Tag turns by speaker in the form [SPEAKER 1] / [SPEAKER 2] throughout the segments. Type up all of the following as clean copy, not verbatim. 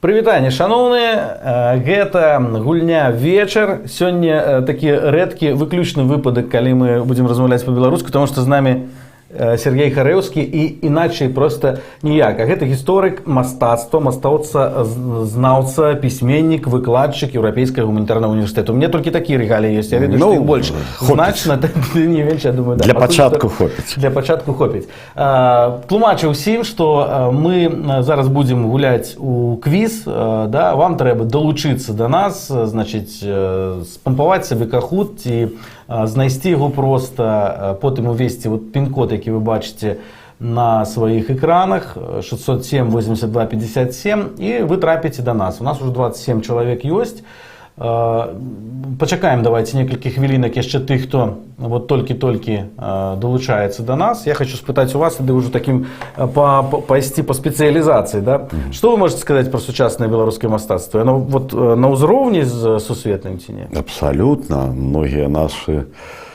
[SPEAKER 1] Прывітанне, шаноўныя! Гэта «Гульня вечар». Сёння такі рэдкі, выключны выпадак, калі мы будзем размаўляць па-беларуску, потому что з намі Сяргей Харэўскі, і іначай просто ніяк. А гэта гісторык мастацтва, мастацтвазнаўца, пісьменнік, выкладчык Еўрапейскага гуманітарнага універсітэту. Мне толькі такія рэгаліі ёсць. Я ведаю,
[SPEAKER 2] Ну,
[SPEAKER 1] што іх больш
[SPEAKER 2] хопіць.
[SPEAKER 1] значна, тым не менш, я думаю, да,
[SPEAKER 2] Для
[SPEAKER 1] пакуль
[SPEAKER 2] пачатку
[SPEAKER 1] што
[SPEAKER 2] хопіць.
[SPEAKER 1] Для пачатку хопіць. Тлумачу ўсім, што мы зараз будзем гуляць у квіз, да, вам трэба далучыцца да нас, значыць, спампаваць сабе Кахут ці знайсці яго проста, потым увесці вот пін-код, які вы бачыце на сваіх экранах, 607 82 57, і вы трапіце да нас. У нас уже 27 чалавек ёсць. Пачакаем, давайте, некалькі хвілінак яшчэ тых, хто вот толькі-толькі далучаецца да нас. Я хочу спытаць у вас, тады ўжо такім пайсці па спецыялізацыі, да? Што вы можете сказаць пра сучаснае беларускае мастацтва? Яно вот на ўзроўні з сусветным ці не?
[SPEAKER 2] Абсолютно. Многія нашы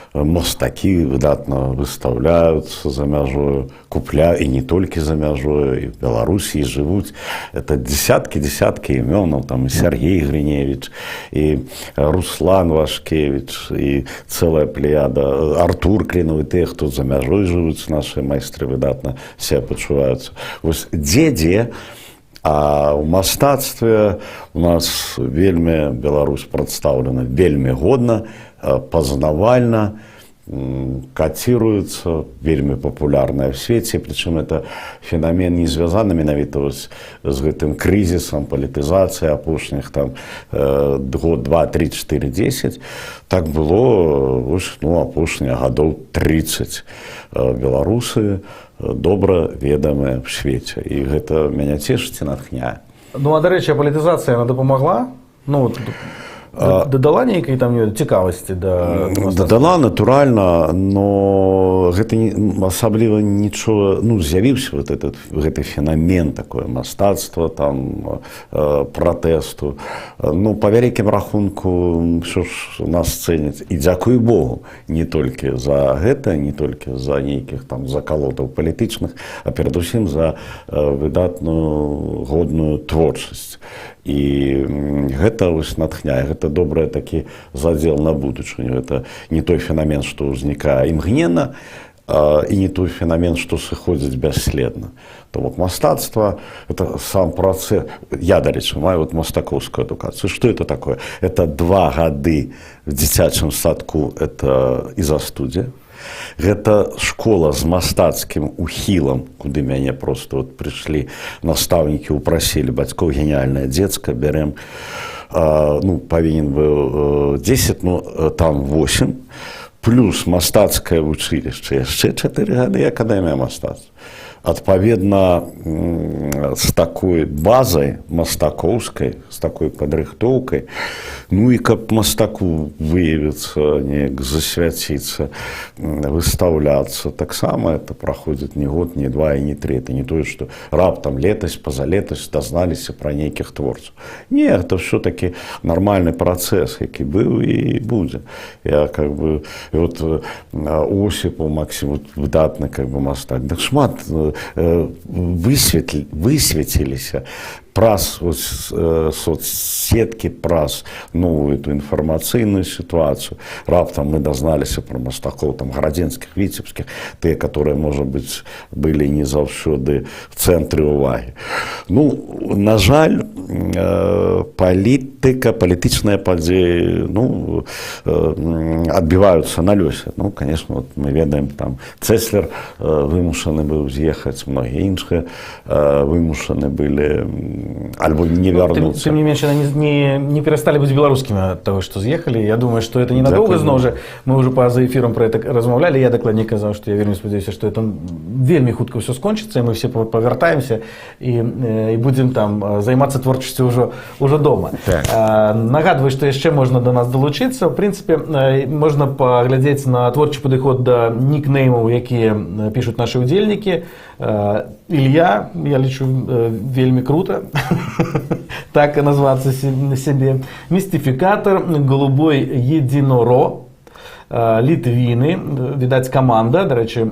[SPEAKER 2] мастакі выдатна выстаўляюцца за мяжою, купля і не толькі за мяжою, і в Беларусі жывуць. Это десяткі, десяткі імёнаў, там і Сяргей Грыневіч, і Руслан Вашкевіч, і цэлая плеяда, Артур Клінаў, і тыя, хто за мяжой жывуць, нашы майстры выдатна себя пачуваюцца. Вось дзе-дзе, а ў мастацтве у нас вельмі Беларусь прадстаўлена вельмі годна, пазнавальна, каціруецца, вельмі папулярная в свеце, прычым это феномен не звязаны менавіта вось з гэтым крызісам палітызацыі апошніх там год, 2, 3, 4, 10. Так было вось, ну, апошнія гадоў 30. Беларусы добра ведамыя в свеце, і гэта мяне цешыць і натхняе.
[SPEAKER 1] Ну, а дарэчы, палітызацыя, она дапамагла? Ну, от, дадала нейкай там не цікавасці да мастацтва?
[SPEAKER 2] Дадала, натуральна, но гэта не, асабліва нічога. Ну, з'явіўся вот этот, гэты феномен, такое мастацтва там пратэсту. Ну, па вялікім рахунку, ўсё ж нас цэняць, і дзякуй Богу, не толькі за гэта, не толькі за нейкіх там закалотаў палітычных, а перадусім за выдатную, годную творчасць. І гэта вось натхняе, гэта добры такі задзел на будучыню. Это не той феномен, што ўзнікае імгненна, і не той феномен, што сыходзіць бясследна. То бок мастацтва — это сам працэс. Я, дарэчы, маю вот мастакоўскую адукацыю. Что это такое? Это 2 гады в дзіцячым садку, это ізастудзія, гэта школа з мастацкім ухілам, куды мяне просто вот прыйшлі настаўнікі, упрасілі бацькоў: «Гениальное дзецка, бярэм». Ну, павінен быў 10, ну, там 8, плюс мастацкае вучылішча яшчэ 4 гады, акадэмія мастацтва. Адпаведна, з такой базай мастакоўскай, з такой падрыхтоўкай, ну і каб мастаку выявіцца, неяк засвяціцца, выстаўляцца, таксама это праходзіць не год, не два і не тры. Это не тое, што раптам летась, пазалетась дазналіся пра нейкіх творцаў. Не, это все-таки нармальны працэс, які быў і будзе. Я как бы і вот Осіпаў Максім, вот, выдатны как бы мастак. Дык шмат высвеціліся праз вось соцсеткі, праз новую эту інфармацыйную сітуацыю. Раптам мы дазналіся пра мастакоў там гарадзенскіх, віцебскіх, тыя, которые, можа быць, былі не заўсёды в цэнтры увагі. Ну, на жаль, палітыка, палітычныя падзеі, ну, адбіваюцца на лёсе. Ну, конечно, вот мы ведаем, там Цэслер вымушаны быў з'ехаць, многія іншыя вымушаны былі альбо не
[SPEAKER 1] Ну,
[SPEAKER 2] вярнуцца.
[SPEAKER 1] Тым не менш, яны не перасталі быць беларускімі ад таго, што з'ехалі. Я думаю, што это ненадоўга.
[SPEAKER 2] Дзякуй.
[SPEAKER 1] Зноў жа, мы ўжо па-за эфірам пра это размаўлялі. Я дакладней казаў, што я вельмі спадзяюся, што это вельмі хутка ўсё скончыцца, і мы все павяртаемся і будзем там займацца творчасцю ўжо дома.
[SPEAKER 2] Так.
[SPEAKER 1] Нагадваю, што яшчэ можна да нас далучыцца. В прынцыпе, можна паглядзець на творчы падыход да нікнеймаў, якія пішуць нашы ўдзельнікі. Ілья, я лічу, вельмі круто так назвацца сябе. Містыфікатор, Голубой единоро, Літвіны, відаць, каманда, дарэчы,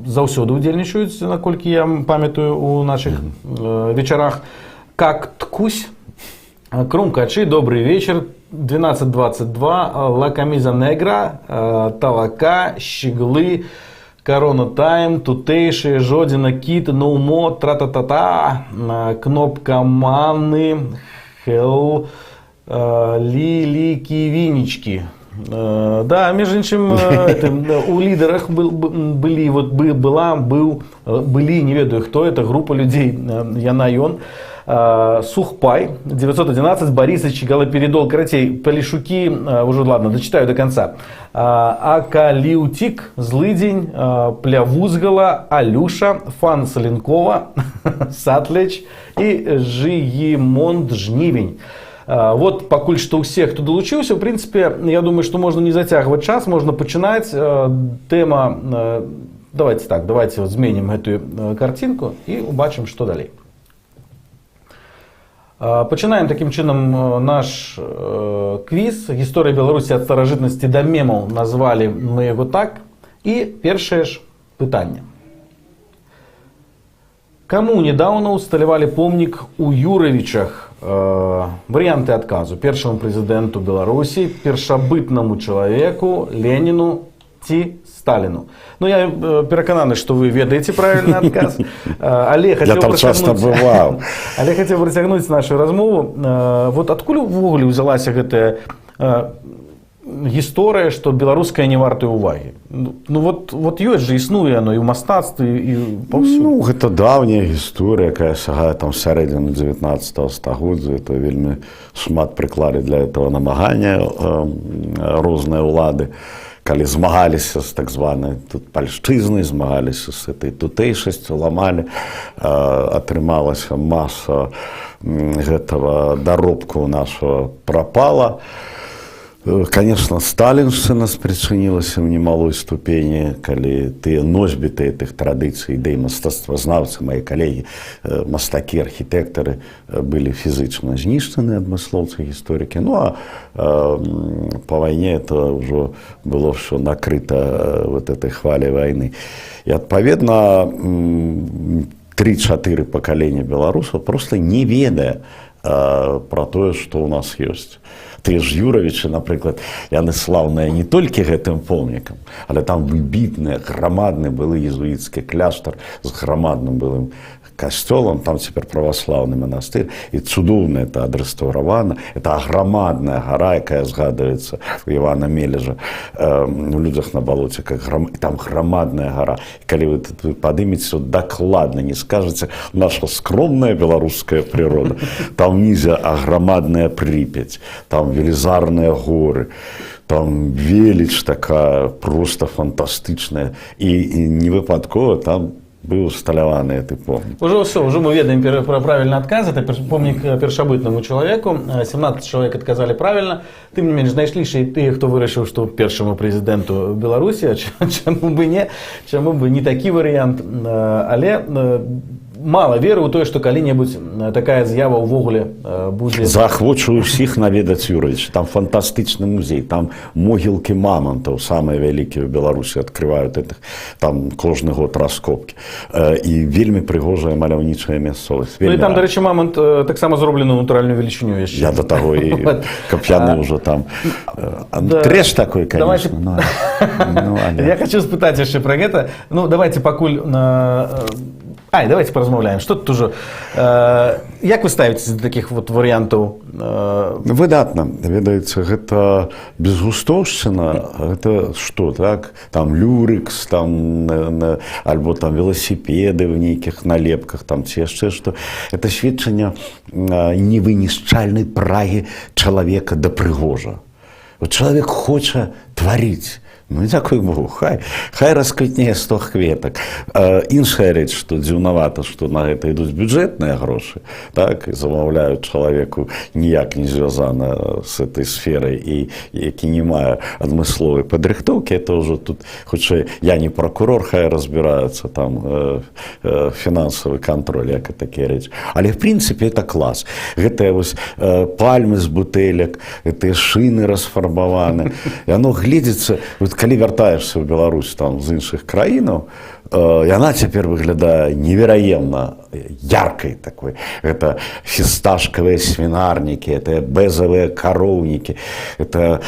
[SPEAKER 1] заўсёды удзельнічаюць, наколькі я памятаю, у нашых вечарах. Как ткусь. Крумкачы, добрый вечер. 12.22, Ла Камиза Негра, Талака, Щеглы, Корона Тайм, Тутэйшыя, Жодзіна, Кіт, Ноумо, Тра-та-та-та, Кнопка Маны, Хел, Лилики-винички. Да, між іншым, у лідарах был, былі, вот, была, быў, былі, не ведаю, хто это, група людзей, яна, ён. Сухпай, 911, Борисович, Галоперидол, карацей, Полишуки, уже ладно, дочитаю до конца. Акаліўцік, Злыдзень, Плявузгала, Алюша, Фан Саленкова, Сатлеч і Жыгімонт Жнівень. Вот пакуль што ўсе, хто далучыўся, в принципе, я думаю, што можна не зацягваць час, можна пачынаць. Тэма, давайте так, давайте вот зменім гэтую карцінку і убачым, што далей. Пачынаем такім чынам наш квіз «Гісторыя Беларусі ад старажытнасці да мемаў», назвалі мы яго так. І першае ж пытанне. Каму недавно усталявалі помнік у Юравічах? Варыянты адказу: першаму прэзідэнту Беларусі, першабытнаму чалавеку, Леніну ці Сталіну. Ну, я перакананы, што вы ведаеце правільны адказ. Але
[SPEAKER 2] Я
[SPEAKER 1] хацеў
[SPEAKER 2] там часто бываў.
[SPEAKER 1] Але хацеў працягнуць нашу размову. Вот адкуль увогуле ўзялася гэтая гісторыя, што беларуская не вартая ўвагі? Ну вот ёсць жа, існуе оно і ў мастацтве, і паўсюль.
[SPEAKER 2] Ну, гэта даўняя гісторыя, якая сягае там сярэдзіну 19 стагоддзя. Это вельмі шмат прыклалі для этого намагання розныя ўлады, калі змагаліся з так званай тут пальшчызнай, змагаліся з этой тутэйшасцю, ламалі, атрымалася маса гэтага даробку нашего пропала. Конечно, сталіншчына спрычынілася ў немалой ступені, калі тыя носьбіты гэтых традыцый, ідэй, мастацтвазнаўцы, мае калегі, мастакі, архітэктары былі фізычна знішчаны, адмыслоўцы, гісторыкі. Ну а па вайне это ўжо было ўсё накрыта вот этой хваляй вайны. І адпаведна тры-чатыры пакалення беларусаў просто не ведае пра тое, што ў нас ёсць. Тыя ж Юравічы, напрыклад, яны слаўныя не толькі гэтым помнікам, але там выбітны, грамадны былы езуіцкі кляштар з грамадным былым касцёлам, там цяпер праваслаўны манастыр, і цудоўна это адрэстаўравана. Это грамадная гара, якая згадваецца у Івана Мележа у «Людзях на балоце», как там грамадная гара. Калі вы тут падымеце, дакладна не скажаце: «Наша скромная беларуская прырода». Там нізе аграмадная Прыпяць, там велізарныя горы, там веліч такая просто фантастычная, і не выпадкова там быў усталяваны гэты помнік.
[SPEAKER 1] Ужо ўсё, ўжо мы ведаем пра правільны адказ. Это помнік першабытнаму чалавеку. 17 чалавек адказалі правільна. Тым не менш, знайшліся і тыя, хто вырашыў, што першаму прэзідэнту Беларусі, а чаму бы не, чаму бы не такі варыянт? Але мала веры ў тое, што калі-небудзь такая з'ява ўвогуле будзе.
[SPEAKER 2] Заахвочваю ўсіх наведаць Юравічы. Там фантастычны музей, там могілкі мамантаў, самыя вялікія ў Беларусі, адкрываюць этих, там кожны год раскопкі. І вельмі прыгожая маляўнічая мясцовасць.
[SPEAKER 1] Ну і
[SPEAKER 2] Вельмі
[SPEAKER 1] там,
[SPEAKER 2] рад.
[SPEAKER 1] дарэчы, мамонт таксама зроблены натуральную велічыню яшчэ.
[SPEAKER 2] Я до таго і каб яны ўжо там трэш такой,
[SPEAKER 1] Давайте-
[SPEAKER 2] конечно, ну, але.
[SPEAKER 1] Я хочу спытаць яшчэ пра гэта. Ну, давайте пакуль ай, давайте паразмаўляем. Что тут ужо? Як вы ставіцеся да такіх вот варыянтаў?
[SPEAKER 2] Выдатна, ведаеце, гэта безгустоўшчына, гэта што, так, там люрыкс, там альбо там веласіпеды ў нейкіх налепках там ці яшчэ што. Это сведчанне невынішчальнай прагі чалавека да прыгожа. Вот чалавек хоча тварыць. Ну і дзякуй Богу, хай расквітнее сто кветак. Іншая рэч, што дзіўнавата, што на гэта ідуць бюджэтныя грошы, так, і замаўляюць чалавеку, ніяк не звязана з этой сферай і які не мае адмысловай падрыхтоўкі, это ўжо тут, хутчэй, я не пракурор, хай разбіраюцца там фінансавы кантроль, як і такія рэчы. Але в прынцыпе это клас. Гэтыя вось пальмы з бутэлек, гэтыя шыны расфарбаваны. І оно гледзіцца, вот калі вяртаешся ў Беларусь там з іншых краінаў, Яна цяпер выглядае невераемна яркай такой. Это фісташкавыя свінарнікі, это бэзавыя кароўнікі, это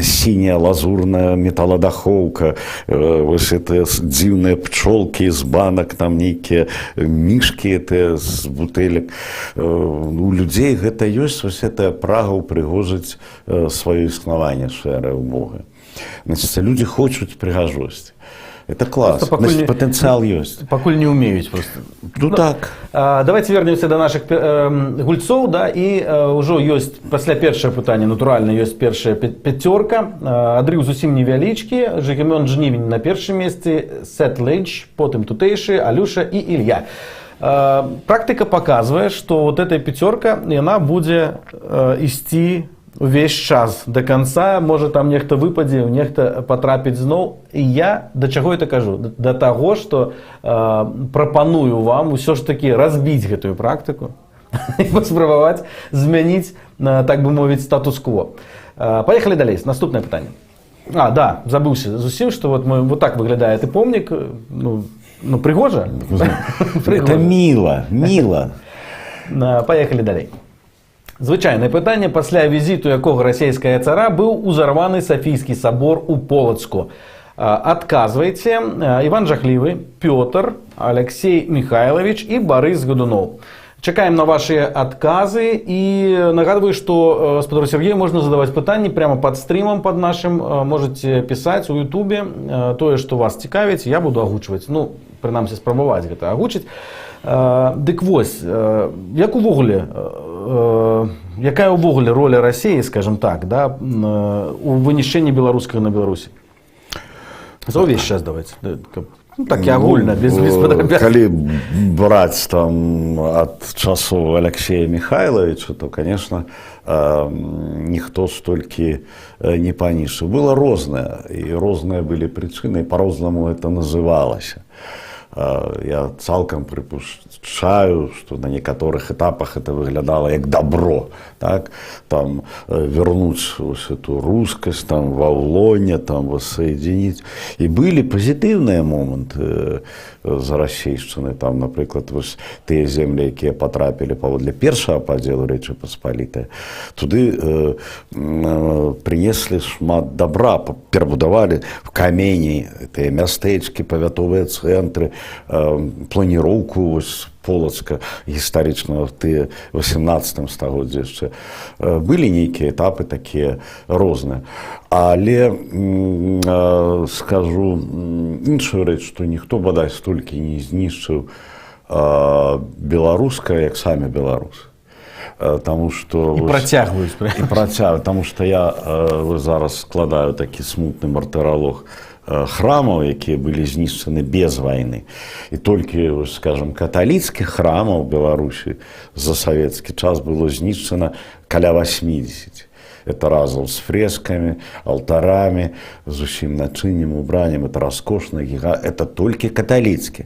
[SPEAKER 2] сіняя лазурная металадахоўка, вось это дзіўныя пчолкі з банак, там нейкія мішкі это з бутэлек. У людзей гэта ёсць вось гэтая прага ўпрыгожыць сваё існаванне шэрае, убогае. Значит, людзі хочуць прыгажосці. Это класс.
[SPEAKER 1] Пакуль
[SPEAKER 2] Значит,
[SPEAKER 1] не-
[SPEAKER 2] патэнцыял ёсць.
[SPEAKER 1] Пакуль не умеюць просто.
[SPEAKER 2] Ну, так.
[SPEAKER 1] Давайте вернемся до наших гульцоў, да, і ўжо ёсць пасля першае пытанне, натуральна, ёсць першая пяцёрка. Адрыў зусім невялічкі: Жыгімон Жнівень на першым месцы, Сет Лэйч, потым Тутэйшы, Алюша і Ілья. Практыка паказвае, што вот эта пяцёрка, яна будзе ісці увесь час до конца. Можа, там нехта выпадзе, нехта патрапіць зноў. І я да чаго это кажу? Да таго, что прапаную вам усё ж таки разбіць гэтую практыку і паспрабаваць змяніць, так бы мовіць, статус-кво. Поехали далей, наступнае пытанне. А, да, забыўся зусім, что вот мы вот так выглядае ты помнік. Ну, прыгожа.
[SPEAKER 2] Это мило, мило.
[SPEAKER 1] Поехали далей. Звычайнае пытанне: пасля візіту якога расійскага цара быў узарваны Сафійскі сабор у Полацку? Адказвайце: Іван Жахлівы, Пётр, Алексей Михайлович і Барыс Годуноў. Чакаем на ваши адказы і нагадываю, что спадару Сергею можна задаваць пытанні прямо под стрімам под нашим, можете пісаць у Ютубе тое, што вас цікавіць, я буду агучваць. Ну, прынамсі, спрабаваць гэта агучыць. Дык вось, як увогуле, якая ўвогуле роля Расіі, скажем так, да, у вынішчэнні беларускага на Беларусі? За ўвесь час давайте. Да, ну, так і агульна, без падрабяз-
[SPEAKER 2] Калі браць там ад часоў Алексея Михайловича, то, конечно, ніхто столькі не панішыў. Было рознае, і розныя былі прычыны, і по-рознаму это называлася. Я цалкам прыпушчаю, што на некаторых этапах это выглядала як добро, так? Там вернуць вось эту рускасць, там Вавлоне, там воссоединить. І былі пазітыўныя моманты за расейшчыны, там, напрыклад, вось тыя землі, якія патрапілі паводле першага падзелу Рэчы Паспалітай, туды прынеслі шмат добра, перабудавалі в камені тыя мястэчкі, павятовыя цэнтры, планіроўку вось Полацка гістарычнага тыя 18 стагоддзя яшчэ. Былі нейкія этапы такія розныя. Але скажу іншую рэч, што ніхто бадай столькі не знішчыў беларускае, як самі беларусы. Таму што
[SPEAKER 1] І
[SPEAKER 2] вось-
[SPEAKER 1] працягваюць.
[SPEAKER 2] І працягваюць, таму што я вось зараз складаю такі смутны мартыралог храмаў, якія былі знішчаны без вайны. І толькі, вось, скажем, каталіцкіх храмаў Беларусі за савецкі час было знішчана каля 80. Это разам з фрескамі, алтарамі, з усім начыннем, убраннем, это раскошна, это толькі каталіцкі.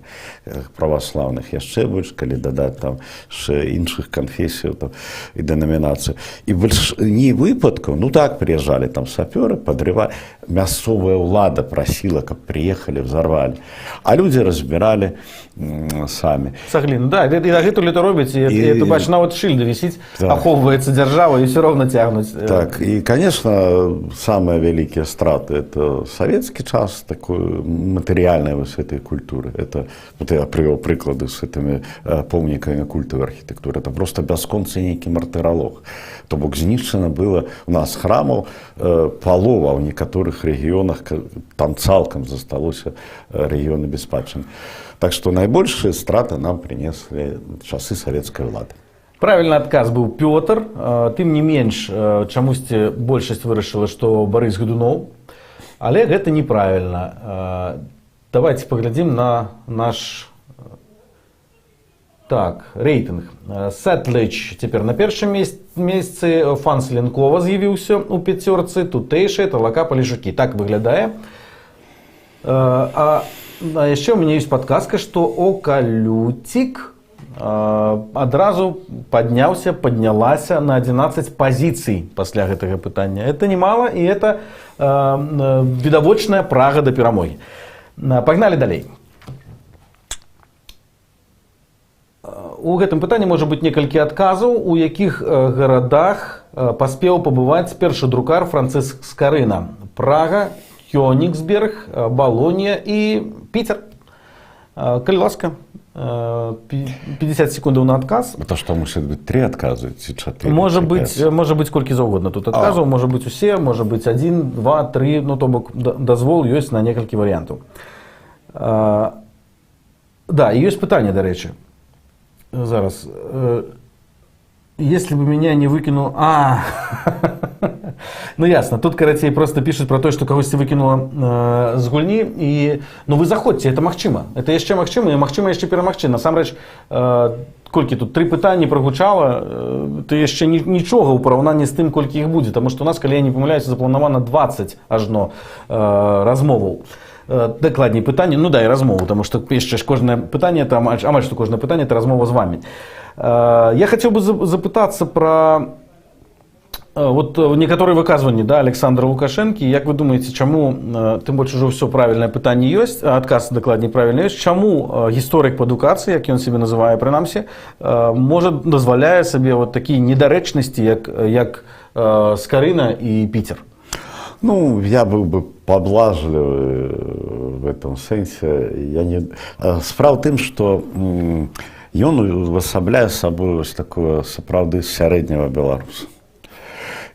[SPEAKER 2] Праваслаўных яшчэ больш, калі дадаць там яшчэ іншых канфесіяў там, і дэнамінацый. І больш не выпадкаў, ну так, прыязджалі там сапёры, падрывалі, мясцовая ўлада прасіла, каб прыехалі, взорвали. А людзі разбіралі самі.
[SPEAKER 1] Цагліну, да, і дагэтуль это робіць, і ты бачыш, нават шыльда вісіць, ахоўваецца дзяржава, і все роўна цягнуць.
[SPEAKER 2] Так, і, конечно, самыя вялікія страты — это савецкі час такой матэрыяльнай вось этой культуры. Это вот я прывёў прыклады з гэтымі помнікамі культавай архітэктуры. Это просто бясконцы нейкі мартыралог. То бок знішчана было у нас храмаў палова, ў некаторых рэгіёнах там цалкам засталося рэгіёны без спадчыны. Так што найбольшыя страты нам прынеслі часы савецкай улады.
[SPEAKER 1] Правільны адказ быў Пётр. Тым не менш, чамусьці большасць вырашыла, што Барыс Годуноў. Але гэта неправільна. Давайте паглядзім на наш так, рэйтынг. Сетліч цяпер на першым месцы, фан Селенкова з'явіўся ў пяцёрцы, Тутэйшыя, Талака, Палішукі. Так выглядае. А яшчэ ў мяне ёсць падказка, што Окалюцік адразу падняўся, паднялася на 11 пазіцый пасля гэтага пытання. Это немало, і это відавочная прага да перамогі. Пагналі далей. У гэтым пытанні можа быць некалькі адказаў: у якіх гарадах паспеў пабываць першы друкар Францыск Скарына? Прага, Кёнігсберг, Балонія і Піцер. Калі ласка, 50 секундаў на адказ.
[SPEAKER 2] Это что, мусіць быць тры адказы ці чатыры?
[SPEAKER 1] Можа
[SPEAKER 2] ці
[SPEAKER 1] быць,
[SPEAKER 2] пяць?
[SPEAKER 1] Можа быць колькі заўгодна тут адказаў, можа быць усе, можа быць адзін, два, тры, ну, то бок дазвол ёсць на некалькі варыянтаў. Да, і ёсць пытанне, дарэчы. Зараз. Если бы меня не выкинул. А, ну ясно. Тут, карацей, просто пишут про то, что кагосьці выкінула з гульні, і, ну, вы заходзьце, это магчыма. Это яшчэ магчыма, і магчыма яшчэ перамагчы. Насамрэч, колькі тут тры пытанні прагучала, то яшчэ нічога ў параўнанні з тым, колькі іх будзе, таму што у нас, калі я не памыляюся, запланавана 20 ажно размоваў. Дакладней, пытанне, ну да, і размову, таму што яшчэ ж кожнае пытанне, там, амаль што кожнае пытанне — это размова з вами. Я хацеў бы запытацца пра вот некаторыя выказванні, да, Александра Лукашэнкі. Як вы думаеце, чаму, тым больш ужо ўсё, правільнае пытанне ёсць, а адказ, дакладней, правільна ёсць, чаму гісторык па адукацыі, як ён сябе называе прынамсі, можа, дазваляе сабе вот такія недарэчнасці, як Скарына і Піцер?
[SPEAKER 2] Ну, я был бы поблажливый в этом сэнсе. Я не... Справа ў тым, што ён увасабляе сабой вось такое сапраўды сярэдняга беларуса.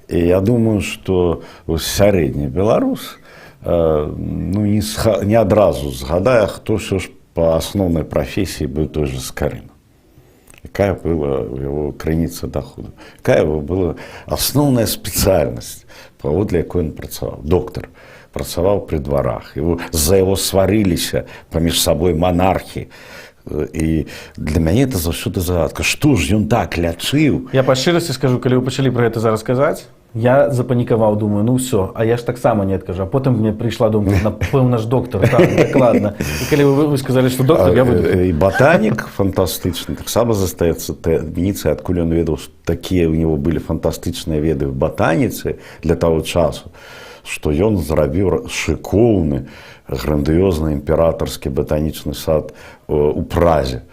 [SPEAKER 2] І я думаю, што вось сярэдні беларус ну, не адразу згадае, хто ўсё ж па асноўнай прафесіі быў той же Скарына. Якая была его крыніца доходу, якая его была асноўная спецыяльнасць, паводле якой ён працаваў? Доктар, працаваў пры дварах, его за его сварыліся паміж сабой манархі. І для мяне это заўсёды загадка, што ж ён так лячыў.
[SPEAKER 1] Я па шчырасці скажу, калі вы пачалі пра гэта зараз казаць, я запанікаваў, думаю: ну ўсё, а я ж таксама не адкажу. А потым мне прыйшла думка: напэўна ж доктар, так, дакладна. І калі вы сказалі, што доктар, я выдохнуў.
[SPEAKER 2] І батанік фантастычны, таксама застаецца таямніцай, адкуль ён ведаў, што такія ў него былі фантастычныя веды в батаніцы для таго часу, што ён зрабіў шыкоўны, грандыёзны імператарскі батанічны сад у Празе.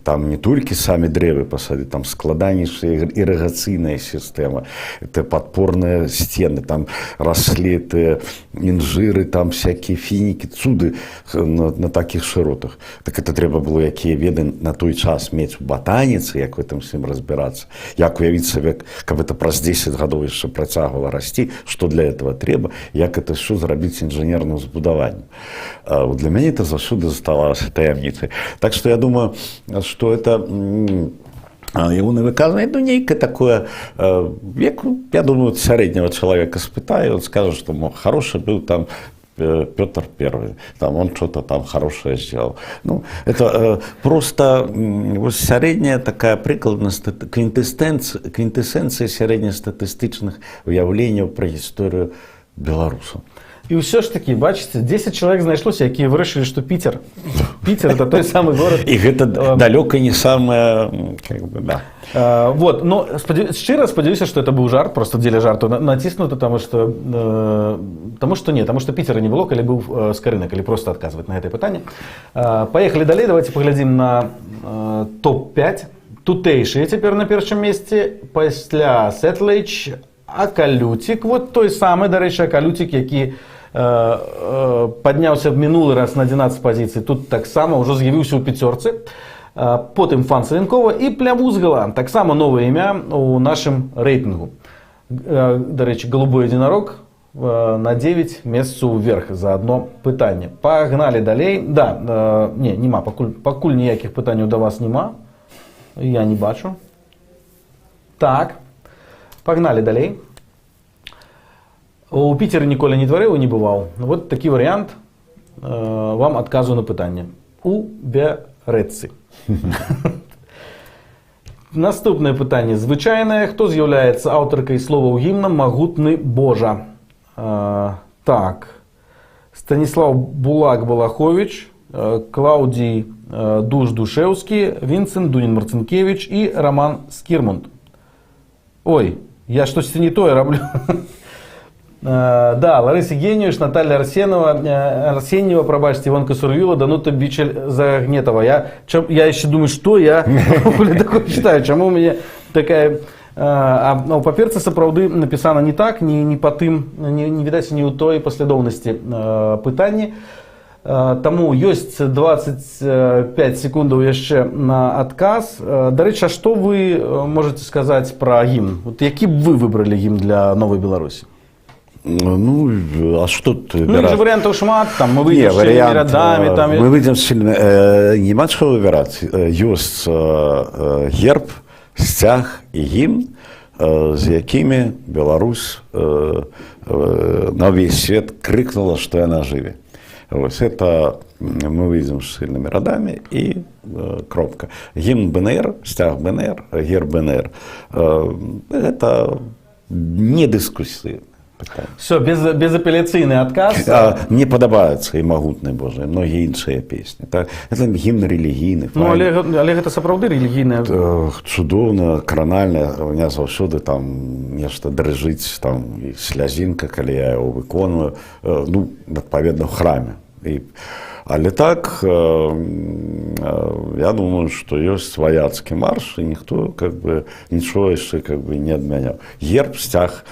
[SPEAKER 2] Там не толькі самі дрэвы пасадзі, там складанейшая ірыгацыйная сістэма, это падпорныя сцены, там раслі тыя інжыры, там всякие фінікі, цуды на такіх шыротах. Так это трэба было якія веды на той час мець у батаніцы, як в этом всем разбірацца, як уявіць сабе, каб это праз 10 гадоў яшчэ працягвала расці, што для этого трэба, як это все зрабіць інжынерным збудаваннем. Для мяне это заўсёды заставалася таямніцай. Так што я думаю, что это ягоны выказванне, ну, нейкае такое, як, я думаю, сярэдняга чалавека спытаю, он скажа, что, мол, хороший был там Петр Первый, там он что-то там хорошее сделал. Ну, это просто вось сярэдняя такая прыкладна квінтэсэнцыя сярэднестатыстычных уяўленняў пра гісторыю беларусаў.
[SPEAKER 1] І ўсё ж такі, бачыце, 10 чалавек знайшлося, якія вырашылі, што Піцер. Піцер — это той самы горад.
[SPEAKER 2] І гэта далёка не самае, как бы, да.
[SPEAKER 1] Вот, но шчыра спадзяюся, што это быў жарт, просто дзеля жарту націснута, таму што не, таму што Піцера не было, калі быў Скарына, калі просто адказваць на гэтае пытанне. Паехалі далей, давайте паглядзім на топ-5. Тутэйшыя цяпер на першым месцы, пасля Сетлейч, Акалюцік, вот той самы, дарэчы, Акалюцік, які падняўся б мінулы раз на 11 пазіцый, тут таксама ўжо з'явіўся ў пяцёрцы. Потым Фан Савенкова і Плямузгала, таксама новае імя ў нашым рэйтынгу. Дарэчы, Голубой единорог на 9 месцаў уверх за одно пытанне. Пагналі далей. Да, не, нема, пакуль ніякіх пытанняў да вас нема. Я не бачу. Так. Пагналі далей. У Піцеры ніколі не тварыў і не бываў. Вот такі варыянт вам адказу на пытанне. У Бярэцы. Наступнае пытанне звычайнае. Хто з'яўляецца аўтаркай словаў гімна «Магутны Божа»? Так. Станіслаў Булак Балахович, Клаўдзій Душ Душэўскі, Вінцэнт Дунін Марцінкевич і Раман Скірмунт. Ой, я штосьці не тое раблю. Да, Лариса Гениуш, Наталья Арсенова, Арсеньева, прабачце, Ивонка Сурвила, Данута Бичель Загнетова. Я еще думаю, что я такое читаю, чаму у мяне такая. А, ну, паперцы сапраўды напісана не так, не па тым, не відаць, не ў той паслядоўнасці пытанні. Таму ёсць 25 секундаў яшчэ на адказ. Дарэчы, а што вы можаце сказаць пра гімн? Вот які б вы выбралі гімн для новай Беларусі?
[SPEAKER 2] Ну, а что тут
[SPEAKER 1] Ну, іх жа варыянтаў шмат, там мы выйдзем шчыльнымі рядамі, там.
[SPEAKER 2] Мы выйдзем сильно. Няма чаго выбіраць. Ёсць герб, сцяг і гімн, з якімі Беларусь на ўвесь свет крыкнула, што яна жыве. Вось это мы выйдзем шчыльнымі радамі і кропка. Гімн БНР, сцяг БНР, герб БНР. Это не дыскусійна пытанне.
[SPEAKER 1] Все, безапеляцыйны адказ.
[SPEAKER 2] Мне падабаюцца і «Магутны Божа», і многія іншыя песні. Так? Это гімн рэлігійны.
[SPEAKER 1] Ну, але гэта сапраўды рэлігійная.
[SPEAKER 2] Цудоўна, кранальна. У меня заўсёды там нешта дрыжыць, там і слязінка, калі я его выконваю, ну, адпаведна, в храме. Але так, я думаю, што ёсць ваяцкі марш, і ніхто как бы нічого яшчэ как бы не адмяняў. Герб, сцяг,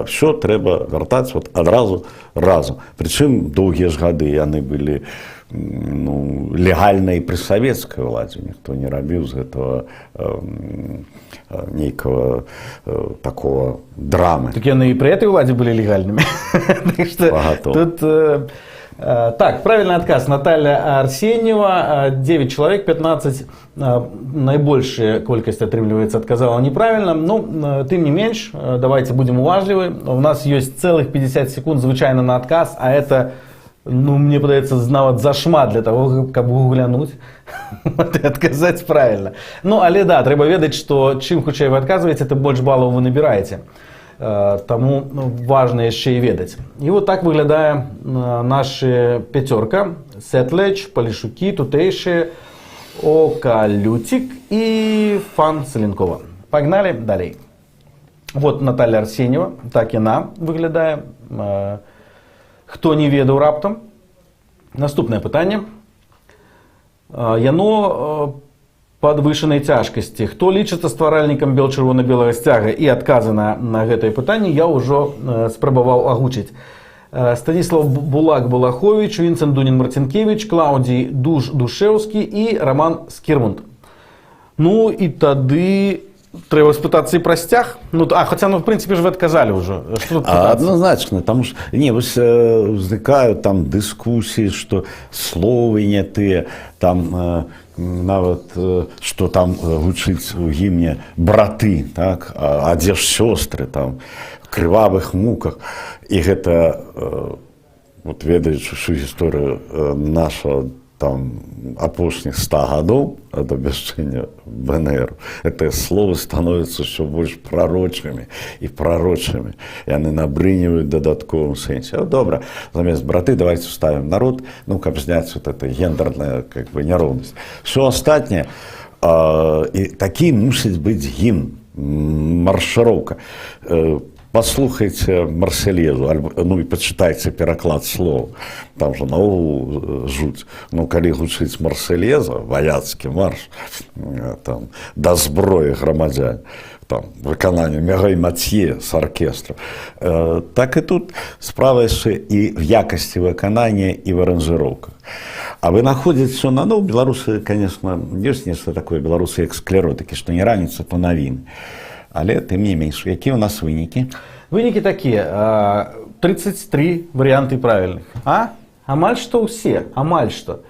[SPEAKER 2] все трэба вяртаць вот адразу разам. Прычым доўгія ж гады яны былі ну, легальна і пры савецкай уладзе, ніхто не рабіў з гэтага нейкага такого драмы.
[SPEAKER 1] Так яны і пры этой уладзе былі легальнымі. Так что
[SPEAKER 2] Пагатоў.
[SPEAKER 1] тут так, правильный отказ. Наталья Арсеньева, 9 человек, 15, найбольшая колькасць атрымліваецца, адказала неправильно. Ну, тым не менш, давайте будем уважлівы. У нас есть целых 50 секунд звычайна на адказ, а это, ну, мне падаецца, нават зашмат для того, каб гуглянуць і адказаць правильно. Ну, але да, трэба ведаць, што чым хутчэй вы адказваеце, тым больш балаў вы набіраеце. Таму, ну, важна яшчэ і ведаць. І вот так выглядае наша пяцёрка: Сетлеч, Палішукі, Тутэйшы, Окалюцік і Фан Саленкова. Пагналі далей. Вот Наталья Арсеньева, так яна выглядае. Хто не ведаў раптам. Наступнае пытанне. Яно падвышанай цяжкасці. Хто лічыцца стваральнікам бел-чырвона-белага сцяга? І адказы на гэтае пытанне я ўжо спрабаваў агучыць. Станіслав Булак Балахович, Вінцэнт Дунін Марцінкевич, Клаўдзій Душ Душэўскі і Раман Скірмунт. Ну і тады трэба спытацца і пра сцяг. Ну, а хаця, ну, в прынцыпе ж вы адказалі ўжо. Што тут
[SPEAKER 2] А,
[SPEAKER 1] пытацца?
[SPEAKER 2] адназначна, там ж не вось, узнікаюць там дыскусіі, што словы не тыя, там нават што там гучыць у гімне «браты», так, а дзе ж сёстры там в крывавых муках? І гэта вот ведаючы всю гісторыю нашага там апошніх 100 гадоў ад абвяшчэння БНР, гэтыя словы становятся ўсё больш прарочымі і прарочымі, яны набрыніваюць дадатковым сэнсе. Добра, замест «браты» давайте ставим «народ», ну, каб зняць вот это гендерная как бы няроўнасць. Все астатняе, і такі мусіць быць гімн, маршыроўка. Паслухайце «Марсельезу» альбо, ну, і пачытайце пераклад слоў, там жа наогул жуць. Ну, калі гучыць «Марсельеза», ваяцкі марш, там «Да зброі, грамадзяне», там выкананне Мірэй Мацье з аркестрам. Так і тут справа яшчэ і в якасці выканання, і в аранжыроўках. А вынаходзіць все наноў беларусы, конечно, ёсць нешта такое, беларусы як склеротыкі, што не раніца, то навіны. Але тым не менш, якія ў нас вынікі?
[SPEAKER 1] Вынікі такія. 33 варыянты правільных. А? Амаль што ўсе, амаль што.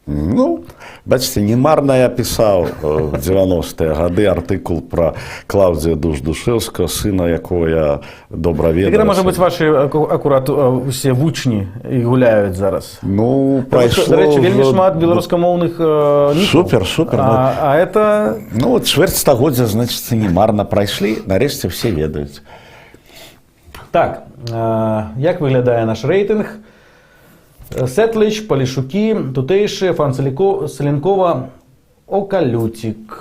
[SPEAKER 2] Ну, бачыце, не марна я пісаў в 90-е гады артыкул пра Клаўдзія Душ-Душэўскага, сына якога я добра
[SPEAKER 1] Так
[SPEAKER 2] ведаю.
[SPEAKER 1] это, можа быць, вашы акурат усе вучні і гуляюць зараз.
[SPEAKER 2] Ну,
[SPEAKER 1] Таму што,
[SPEAKER 2] прайшло
[SPEAKER 1] дарэчы, вельмі
[SPEAKER 2] ўжо
[SPEAKER 1] шмат беларускамоўных нікаў.
[SPEAKER 2] Супер, супер.
[SPEAKER 1] А это
[SPEAKER 2] Ну, вот чвэрць стагоддзя, значыць, не марна прайшлі, нарэшце все ведаюць.
[SPEAKER 1] Так, як выглядае наш рэйтынг? Сетліч, Палішукі, Тутэйшы, Фан Саленкова, Окалюцік.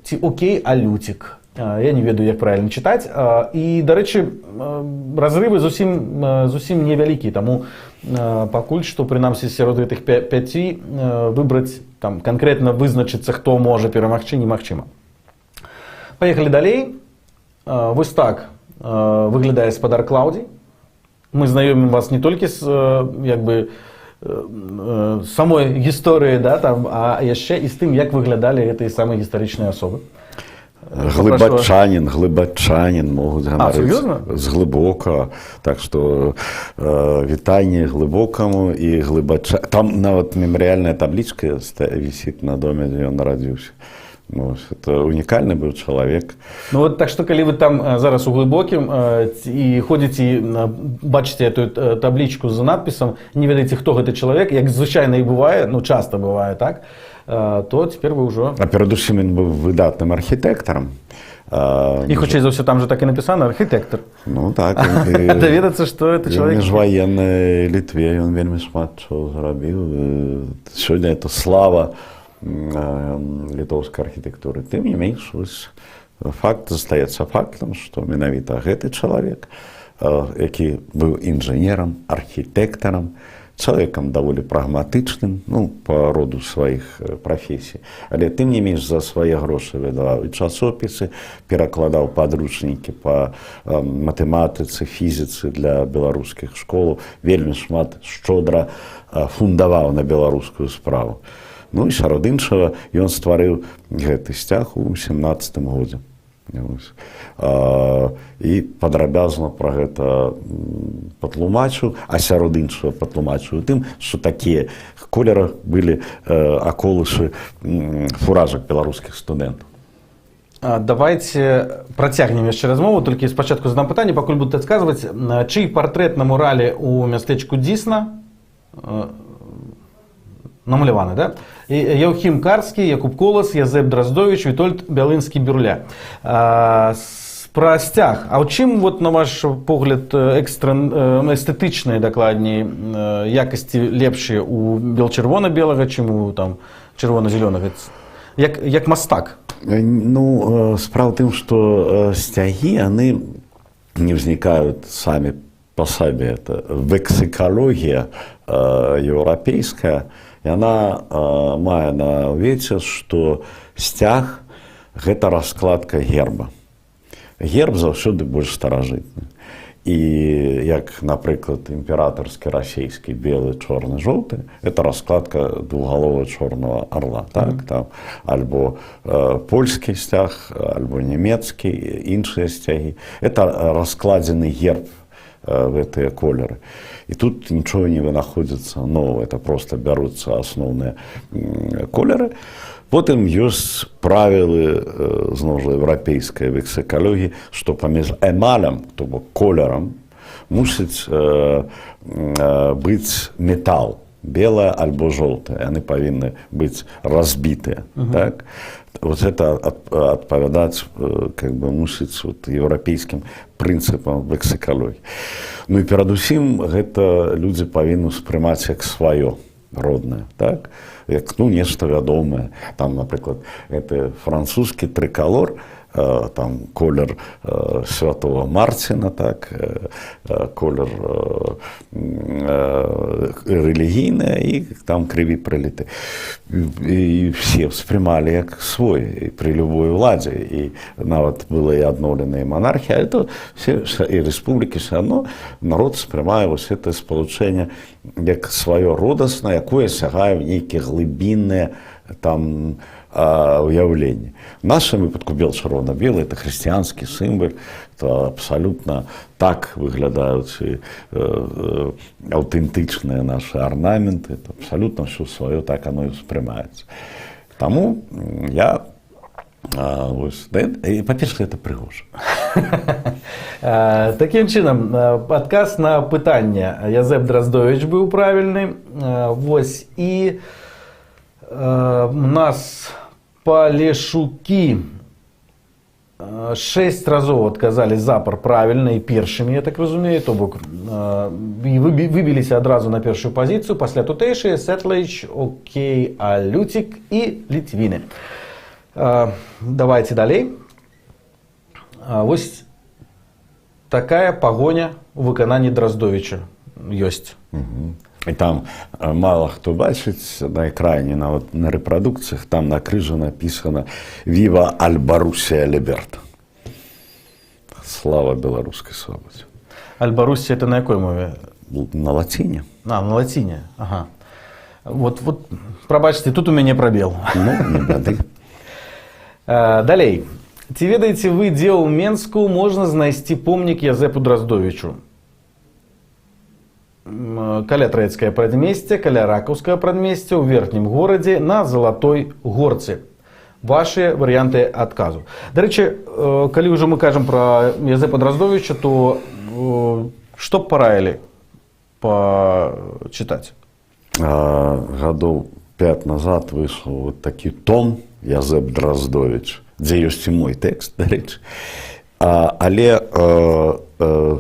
[SPEAKER 1] Ці Окей Алюцік. Я не ведаю, як правильно чытаць. І, дарэчы, разрывы зусім невялікія, таму пакуль што, прынамсі, сярод гэтых пяці выбраць там канкрэтна, вызначыцца, хто можа перамагчы, немагчыма. Паехалі далей. Вось так выглядае спадар Клаўдзій. Мы знаёмім вас не толькі з як бы самой гісторыі, да, там, а яшчэ і з тым, як выглядалі гэтыя самыя гістарычныя асобы.
[SPEAKER 2] Глыбачанін, глыбачанін, могуць ганарыцца.
[SPEAKER 1] Сур'ёзна?
[SPEAKER 2] З Глыбока. Так што вітанне Глыбокаму і Глыбача. Там нават мемарыяльная таблічка вісіць на доме, дзе ён нарадзіўся. Ну, вось, это унікальны быў чалавек.
[SPEAKER 1] Ну вот, так што калі вы там зараз у Глыбокім і ходзіце і бачыце эту таблічку з надпісам, не ведаеце, хто гэты чалавек, як звычайна і бывае, ну, часто бывае так, то цяпер вы ўжо
[SPEAKER 2] А перадусім ён быў выдатным архітэктарам.
[SPEAKER 1] І, хутчэй за ўсё, там же так і напісана: архітэктар.
[SPEAKER 2] Ну так.
[SPEAKER 1] Даведацца, што это
[SPEAKER 2] У
[SPEAKER 1] чалавек.
[SPEAKER 2] міжваеннай Літве ён вельмі шмат чого зрабіў. Сёння это слава літоўскай архітэктуры. Тым не менш, вось, факт застаецца фактам, што менавіта гэты чалавек, які быў інжынерам, архітэктарам, чалавекам даволі прагматычным, ну, па роду сваіх прафесій, але тым не менш за свае грошы выдаваў і часопісы, перакладаў падручнікі па матэматыцы, фізіцы для беларускіх школаў, вельмі шмат шчодра фундаваў на беларускую справу. Ну і сярод іншага ён стварыў гэты сцяг у 17 годзе. Вось. І падрабязна пра гэта патлумачыў, а сярод іншага патлумачыў тым, што такія колерах былі аколышы фуражак беларускіх студэнтаў.
[SPEAKER 1] Давайте працягнем яшчэ размову, толькі спачатку задам пытанне, пакуль будут адказваць. Чый партрэт на мурале ў мястэчку Дзісна намаляваны, да? Яўхім Карскі, Якуб Колас, Язэп Драздович, Вітольд Бялынскі Бюрля. Пра сцяг. А ў чым вот, на ваш погляд, экстра эстэтычныя, дакладней, якасці лепшыя у бел-чырвона-белага, чым у там чырвона-зялёнага? Як мастак?
[SPEAKER 2] Ну, справа ў тым, што сцягі, яны не ўзнікаюць самі па сабе. Это вексікалогія еўрапейская, яна мае на ўвазе, што сцяг гэта раскладка герба. Герб заўсёды больш старажытны. І як, напрыклад, імператарскі расійскі белы, чорны, жоўты, это раскладка двухгалового чорнага орла, так, там, альбо польскі сцяг, альбо нямецкі, іншыя сцягі. Это раскладзены герб в гэтыя колеры. І тут нічога не вынаходзіцца нового, это просто бяруцца асноўныя колеры. Потым ёсць правілы, зноў жа, еўрапейскай вексікалогіі, што паміж эмалем, то бок колерам, мусіць быць метал, белая альбо жоўтая, яны павінны быць разбітыя. Так? Вот это адпавядаць как бы мусіць вот еўрапейскім прынцыпам вексікалогіі. Ну і перадусім гэта людзі павінны ўспрымаць як сваё роднае, так? Як, ну, нешта вядомае. Там, напрыклад, это французскі трыкалор, там колер святого Марціна, так, колер рэлігійны і там крыві праліты. І все ўспрымалі як свой і пры любой уладзе, і нават была і адноўленая монархія, это все і рэспублікі, все адно народ спрымае вось это спалучэнне як сваё родаснае, якое сягае ў нейкія глыбінныя там уяўленні. В нашым выпадку бел чырвона-белы это хрысціянскі сімвал, то абсалютна так выглядаюць і аўтэнтычныя нашы арнаменты, это абсалютна ўсё сваё, так оно і ўспрымаецца. Таму я вось, да, і па-першае, это прыгожа.
[SPEAKER 1] Такім чынам, адказ на пытанне: Язэп Драздович быў правільны. Вось, і у нас палешукі шэсць разоў адказалі запар правільна і першымі, я так разумею, то бок і выбіліся адразу на першую пазіцыю, пасля тутэйшыя, Сетлайч, Окей, Алюцік і ліцвіны. Давайте далей. Вось такая пагоня у выкананні Драздовіча ёсць.
[SPEAKER 2] І там мала хто бачыць на экране, нават на рэпрадукцыях, там на крыжы напісана: «Viva Albarussia Liberta». Слава беларускай свабодзе.
[SPEAKER 1] Альбарусія — это на якой мове?
[SPEAKER 2] На лаціне.
[SPEAKER 1] А, на лаціне. Ага. Вот, прабачце, тут у мяне прабел.
[SPEAKER 2] Ну, не бяды.
[SPEAKER 1] Далей. Ці ведаеце вы, дзе ў Менску можна знайсці помнік Язэпу Драздовічу? Каля Траецкае прадмесце, каля Ракаўскага прадмесця, ў верхнім горадзе, на Залатой горцы. Вашы варыянты адказу. Дарэчы, калі ўжо мы кажам пра Язэпа Драздовіча, то што б параілі пачытаць?
[SPEAKER 2] Гадоў 5 назад выйшаў вот такі том «Язэп Драздович», дзе ёсць і мой тэкст, дарэчы. Але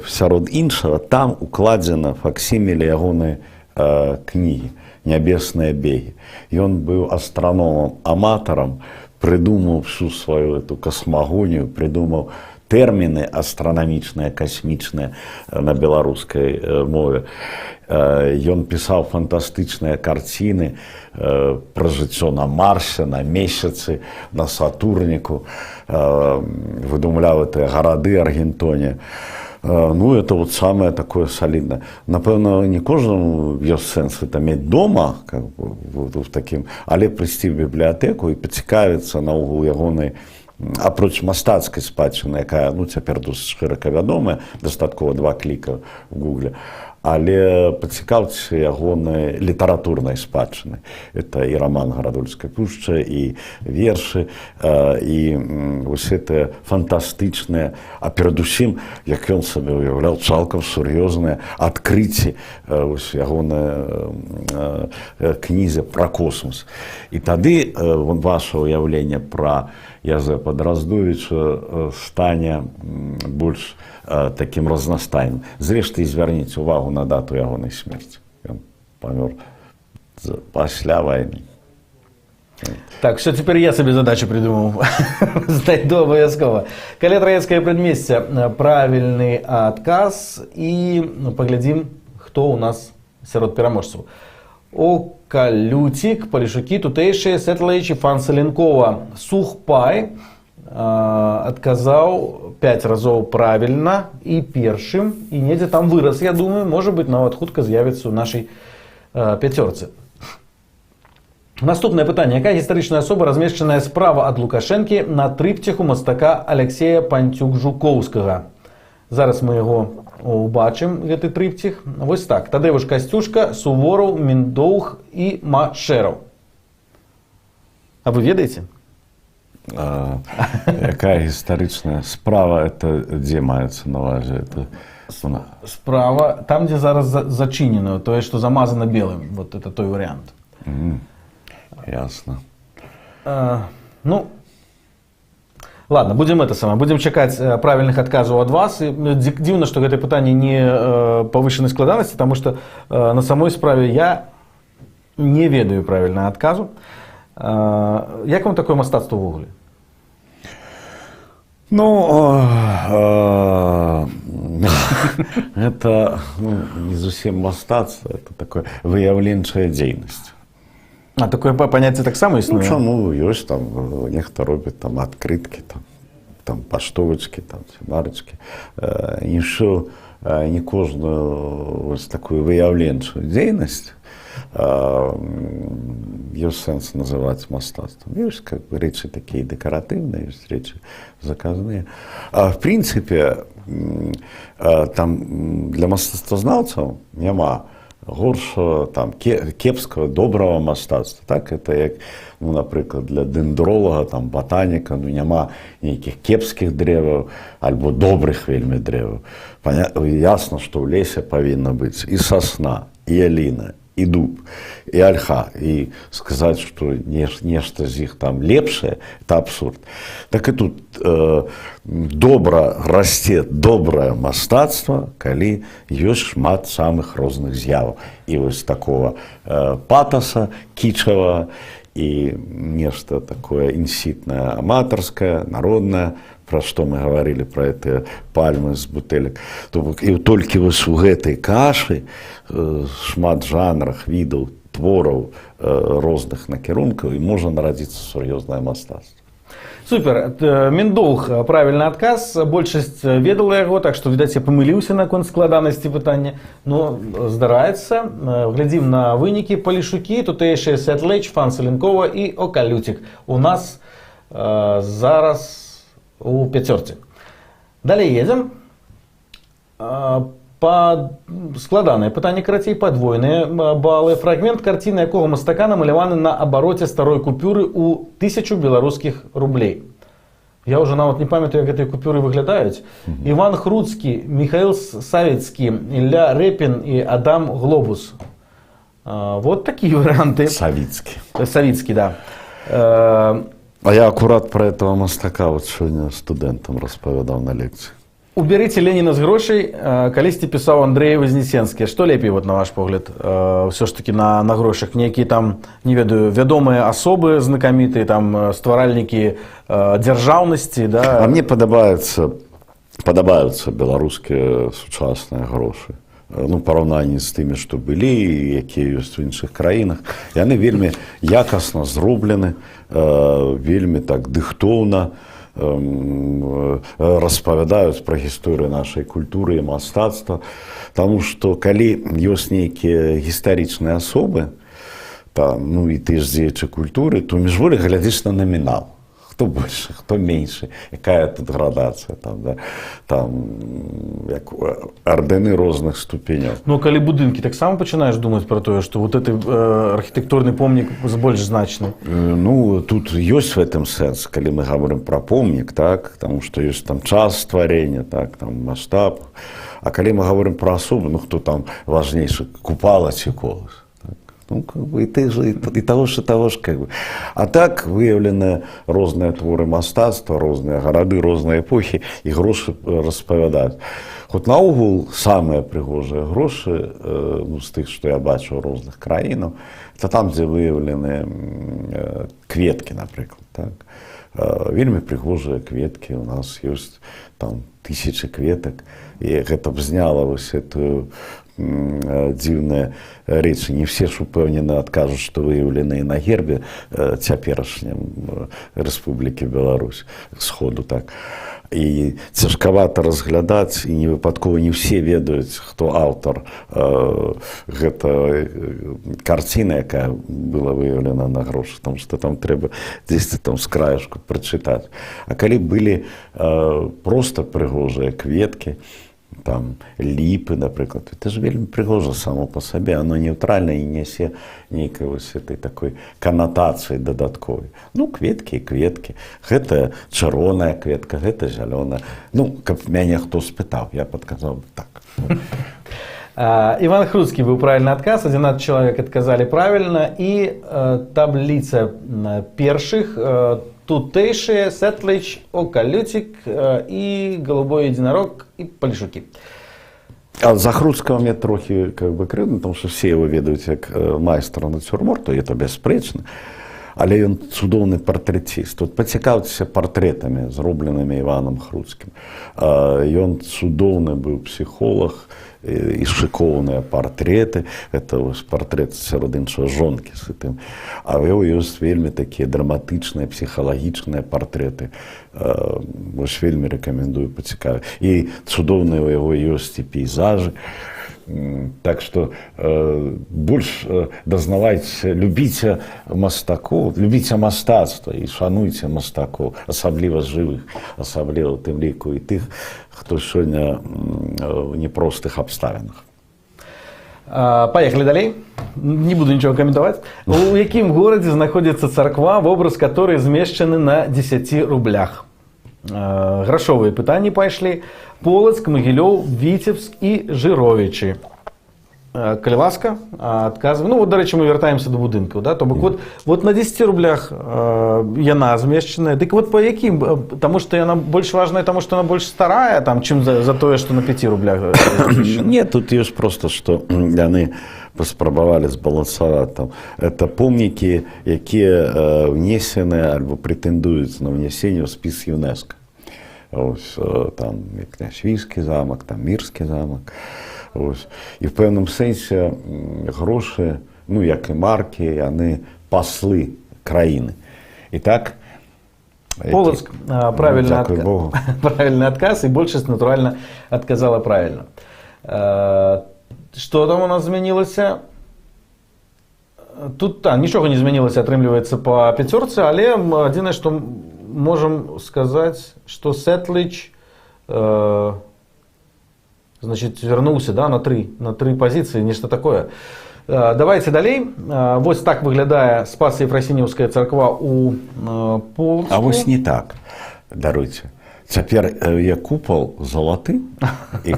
[SPEAKER 2] сярод іншага там укладзена факсіміле ягонай кнігі «Нябесныя бегі». Ён быў астраномам аматарам, прыдумаў всю сваю эту касмагонію, прыдумаў тэрміны астранамічныя, касмічныя на беларускай мове. Ён пісаў фантастычныя карціны пра жыццё на Марсе, на Месяцы, на Сатурніку, выдумляў гэтыя гарады Аргентоне. Ну, это вот самое такое солидное. Напэўна, не кожнаму ёсць сэнс это мець дома, как бы, вот, в такім, але прыйсці в бібліятэку і пацікавіцца наогул ягонай, апроч мастацкай спадчыны, якая, ну, цяпер досыць шырока вядомая, дастаткова два кліка в гугле, але пацікаўцеся ягонай літаратурнай спадчыны. Это і раман «Гарадульская пушча», і вершы, і вось гэтыя фантастычныя, а перадусім, як ён сабе ўяўляў, цалкам сур'ёзныя адкрыцці вось ягоная кнізе пра космос. І тады вон ваше ўяўленне пра Язэпа Драздовіча стане больш такім разнастайным. Зрэшты, звярніце увагу на дату ягонай смерці. Ён памёр пасля вайны.
[SPEAKER 1] Так, все, теперь я себе задачу придумал. Знайду абавязкова. Каля Траецкае прадмесце — правільны адказ, і, ну, паглядзім, хто у нас сярод пераможцаў. Окалюцік, Палішукі, Тутэйшыя, Сэтлэйчы, Фанцаленкова. Сухпай адказаў 5 разоў правільна і першым, і недзе там вырас, я думаю, можа быць, нават хутка з'явіцца ў нашай пяцёрцы. Наступнае пытанне. Якая гістарычная асоба размешчаная справа ад Лукашэнкі на трыпціху мастака Алексея Панцюк-Жукоўскага? Зараз мы яго убачым, гэты трыпціх. Вось так. Тадэвуш Касцюшка, Сувораў, Міндоўг і Машэраў. А вы ведаеце?
[SPEAKER 2] Якая гістарычная справа, это дзе маецца на увазе? Это
[SPEAKER 1] Справа, там, дзе зараз зачынена, тое, што замазана белым, вот это той варыянт.
[SPEAKER 2] Ясно.
[SPEAKER 1] Ну, ладно, будем это самое, будем чакаць правільных адказаў ад вас. І, ну, дзіўна, што гэтае пытанне не павышанай складанасці, таму што на самой справе я не ведаю правільнага адказу. Як вам такое мастацтва ўвогуле?
[SPEAKER 2] Ну, это, ну, не зусім мастацтва, это такое выяўленчая дзейнасць.
[SPEAKER 1] А такое паняцце таксама
[SPEAKER 2] Ну,
[SPEAKER 1] існуе?
[SPEAKER 2] Чаму, ёсць там, нехта робіць там адкрыткі, там паштовачкі, там ці марачкі. Не ўсё, не кожную вось такую выяўленчую дзейнасць ёсць сэнс называць мастацтвам. Ёсць как бы рэчы такія дэкаратыўныя, ёсць рэчы заказныя. А в прынцыпе, там для мастацтвазнаўцаў няма горшага, там кепскага, добрага мастацтва. Так, это як, ну, напрыклад, для дэндролага, там, батаніка, ну, няма нейкіх кепскіх дрэваў альбо добрых вельмі дрэваў. Ясна, што ў лесе павінна быць і сасна, і яліна, і дуб, і альха, і сказаць, што нешта з іх там лепшае, это абсурд. Так і тут добра расце добрае мастацтва, калі ёсць шмат самых розных з'яваў. І вось такого патаса кічавага, І нешта такое інсітнае, аматарскае, народнае, пра што мы гаварылі, пра гэтыя пальмы з бутэлек. То бок і толькі вось у гэтай кашы шмат жанрах, відаў, твораў розных накірункаў і можа нарадзіцца сур'ёзнае мастацтва.
[SPEAKER 1] Супер. Міндоўг — правільны адказ. Большасць ведала яго, так што, відаць, я памыліўся наконт складанасці пытання. Но здараецца. Глядзім на вынікі: Палішукі, Тутэйшыя, Сятлэч, Фан Саленкова і Окалюцік. У нас зараз у пяцёрцы. Далей едзем. Па складанае пытанне, карацей, падвойныя балы. Фрагмент карціны якога мастака намаляваны на абароце старой купюры ў 1000 беларускіх рублей? Я ўжо нават не памятаю, як гэтыя купюры выглядаюць. Іван Хруцкі, Міхаіл Савіцкі, Ілля Рэпін і Адам Глобус. Вот такія варыянты.
[SPEAKER 2] Савіцкі.
[SPEAKER 1] Савіцкі, да.
[SPEAKER 2] А я акурат пра этого мастака вот сёння студэнтам распавядаў на лекцыі.
[SPEAKER 1] «Уберыце Леніна з грошай», калісьці пісаў Андрэй Вознесенскі. Што лепей, вот, на ваш погляд, ўсё ж таки на грошах? Нейкія там, не ведаю, вядомыя асобы знакамітыя, там, стваральнікі дзяржаўнасці, да?
[SPEAKER 2] А мне падабаюцца беларускія сучасныя грошы. Ну, параўнанні з тымі, што былі і якія ёсць у іншых краінах, яны вельмі якасна зроблены, вельмі так дыхтоўна распавядаюць пра гісторыю нашай культуры і мастацтва. Таму што калі ёсць нейкія гістарычныя асобы, там, ну і ты ж дзеячы культуры, то міжволі глядзіш на намінал. Хто больше, хто меньше, якая тут градацыя там, да? Там, як ардэны розных ступеняў.
[SPEAKER 1] Ну, калі будынкі, таксама пачынаеш думаць пра тое, што вот гэты архітэктурны помнік больш значны.
[SPEAKER 2] Ну, тут ёсць в этом сэнс, калі мы говорим про помнік, так, потому что ёсць там час стварэння, так, там масштаб. А калі мы говорим про асобу, ну, хто там важнейшы, Купала ці Колас? Так? Ну, как бы, и ты же, и того ж, и того ж, как бы. А так выяўлены розныя творы мастацтва, розныя гарады, розныя эпохі, і грошы распавядаюць. Хоць наогул самыя прыгожыя грошы, ну, з тых, што я бачыў, розных краінаў, это там, дзе выяўлены кветкі, напрыклад. Так? Вельмі прыгожыя кветкі, у нас ёсць там тысячы кветак, і гэта б зняла вось эту дзіўныя рэчы. Не все ж, упэўнены, адкажуць, што выяўленыя на гербе цяперашнім Рэспублікі Беларусь сходу, так. І цяжкавата разглядаць, і не выпадкова не ўсе ведаюць, хто аўтар гэта карціны, якая была выяўлена на грошах, там што там трэба дзесьці там з краешку прачытаць. А калі былі проста прыгожыя кветкі, там ліпы, напрыклад, это ж вельмі прыгожа само по сабе, оно нейтральна і нясе нейкай вось этой такой канатацыі дадатковай. Ну, кветкі і кветкі, гэта чырвоная кветка, гэта зялёная. Ну, каб мяне хто спытаў, я падказаў бы так.
[SPEAKER 1] Іван Хруцкі быў правільны адказ, 11 чалавек адказалі правільна, і табліца першых: Тутэйшыя, Сетліч, Окалюцік і Голубой единорог і Палішукі.
[SPEAKER 2] А за Хруцкага мне трохі как бы крыўдна, потому что все его ведаюць як майстра нацюрморту, і это бясспрэчна. Але ён цудоўны партрэціст. Тут пацікаўцеся партрэтамі, зробленымі Іванам Хруцкім. Ён цудоўны быў псіхолаг і шыкоўныя партрэты. Это вось партрэт, сярод іншага, жонкі з тым. А ў яго ёсць вельмі такія драматычныя псіхалагічныя партрэты. Вось вельмі рэкамендую пацікавіць. І цудоўныя ў яго ёсць і пейзажы. Так што больш дазнавайце, любіце мастакоў, любіце мастацтва і шануйце мастакоў, асабліва жывых, асабліва ў тым ліку і тых, хто сёння ў непростых абставінах.
[SPEAKER 1] Поехали далей. Не буду нічога каментаваць. У якім горадзе знаходзіцца царква, вобраз которой змешчаны на 10 рублях? Грашовыя пытанні пайшлі. Полацк, Магілёў, Віцебск і Жыровічы. Калі ласка, адказвай. Ну, вот, дарэчы, мы вяртаемся до будынкаў, да? То бок вот на 10 рублях яна змешчаная. Дык вот по якім? Таму што яна больш важная, таму што яна больш старая, там, чым за тое, што на 5 рублях змешчана?
[SPEAKER 2] Нет, тут ёсць просто, што яны Паспрабавалі збалансаваць там. Это помнікі, якія внесены альбо прэтэндуюць на ўнясенне ў спіс ЮНЕСКО. Ось, там і Нясвіжскі замак, там Мірскі замак. Ось. І в пэўным сэнсе грошы, ну, як і маркі, яны паслы краіны. І так,
[SPEAKER 1] Полацк, правильный,
[SPEAKER 2] Ну, дзякуй Богу.
[SPEAKER 1] Правильный отказ, и большасць, натуральна, адказала правильно. Что там у нас змянілася? Тут нічога не змянілася, атрымліваецца, па пяцёрцы, але адзінае, што можам сказаць, што Сетліч значит, вярнуўся, да, на тры пазіцыі, нешта такое. Давайте далей. Вось так выглядае Спаса-Ефрасіннеўская царква у Полацку.
[SPEAKER 2] А вось не так, даруйце. Цяпер є купал залаты і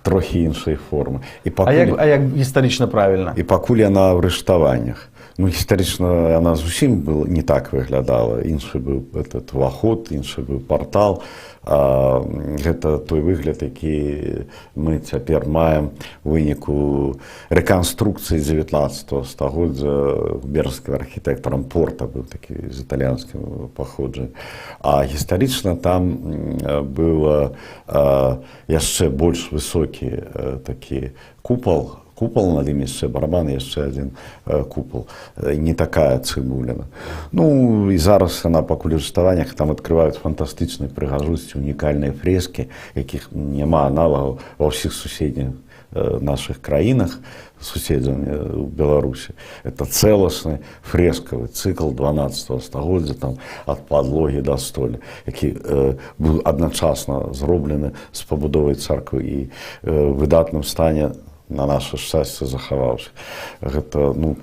[SPEAKER 2] трохі іншай формы. І пакуль,
[SPEAKER 1] А як гістарычна правільна?
[SPEAKER 2] І пакуль яна ў рыштаваннях. Ну, гістарычна яна зусім был, не так выглядала. Іншы быў этот уваход, іншы быў партал. Гэта той выгляд, які мы цяпер маем у выніку рэканструкцыі 19 стагоддзя губернскім архітэктарам Порта, быў такі з італьянскім паходжаннем. А гістарычна там было яшчэ больш высокі такі купал, над ім яшчэ барабан, яшчэ адзін купал. Не такая цыбуліна. Ну і зараз яна пакуль у рыштаваннях, там адкрываюць фантастычнай прыгажосці унікальныя фрэскі, якіх няма аналагаў ва ўсіх суседніх нашых краінах, суседзямі ў Беларусі. Это цэласны фрэскавы цыкл 12 стагоддзя, там ад падлогі да столі, які быў адначасна зроблены з пабудовай царквы і выдатным стане, на наше шчасце, захаваўся. Гэта, ну,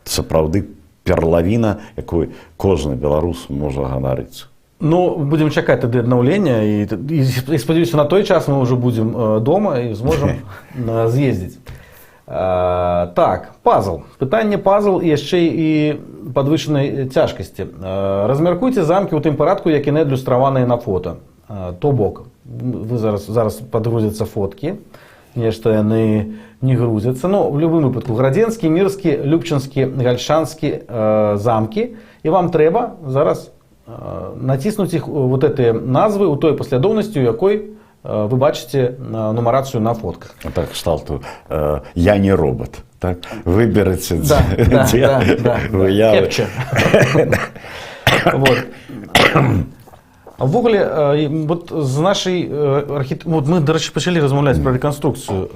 [SPEAKER 2] сапраўды перлавіна, якой кожны беларус можа ганарыцца.
[SPEAKER 1] Ну, будзем чакаць тады аднаўлення і спадзяюся, на той час мы ўжо будзем дома і зможам з'ездзіць. Так, пазл. Пытанне пазл і яшчэ і падвышанай цяжкасці. Размяркуйце замкі ў тым парадку, як яны адлюстраваныя на фота. То бок, вы зараз падгрузяцца фоткі, нешта яны не грузяцца. Ну, в любым выпадку, Градзенскі, Мірскі, Любчынскі, Гальшанскі замкі, і вам трэба зараз націснуць іх, вот гэтыя назвы, ў той паслядоўнасці, у якой вы бачыце нумарацыю на фотках.
[SPEAKER 2] Так, кшталту «Я не робот». Так? Выберыце,
[SPEAKER 1] Да,
[SPEAKER 2] дзе
[SPEAKER 1] да.
[SPEAKER 2] выявы.
[SPEAKER 1] Кепча. Вот. А ўвогуле, вот з нашай вот мы, дарэчы, пачалі размаўляць пра рэканструкцыю.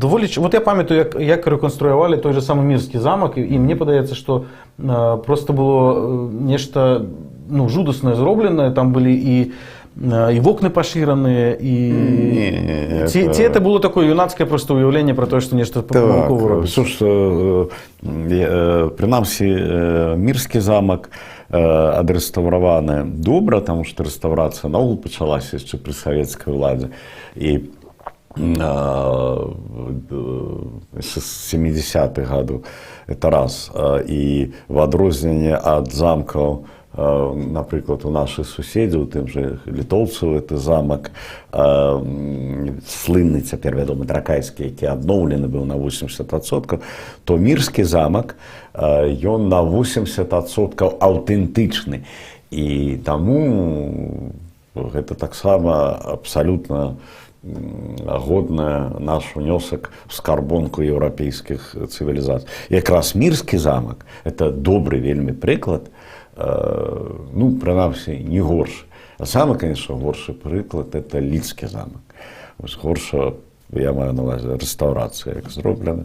[SPEAKER 1] Даволі, вот я памятаю, як рэканструявалі той же самы Мірскі замак, і мне падаецца, што просто было нешта, ну, жудаснае зробленае, там былі і вокны пашыраныя, і
[SPEAKER 2] Не, не, не,
[SPEAKER 1] ці это было такое юнацкае просто уяўленне пра тое, што нешта памылкова
[SPEAKER 2] Так,
[SPEAKER 1] робіцца?
[SPEAKER 2] ўсё ж, прынамсі, Мірскі замак адрэстаўраваны добра, таму што рэстаўрацыя наогул пачалася яшчэ пры савецкай уладзе. І з 70-х гадоў, это раз. І в адрозненне ад замкаў, напрыклад, у нашых суседзяў, тым же літоўцаў, это замак слынны, цяпер вядомы, Тракайскі, які адноўлены быў на 80%, то Мірскі замак, ён на 80% аўтэнтычны. І таму гэта таксама абсалютна годная наш унёсак в скарбонку еўрапейскіх цывілізацый. Якраз Мірскі замак — это добры вельмі прыклад, ну, прынамсі, не горш. А самы, конечно, горшы прыклад — это Лідскі замак. Вось горша, я маю на увазе рэстаўрацыя, як зроблена.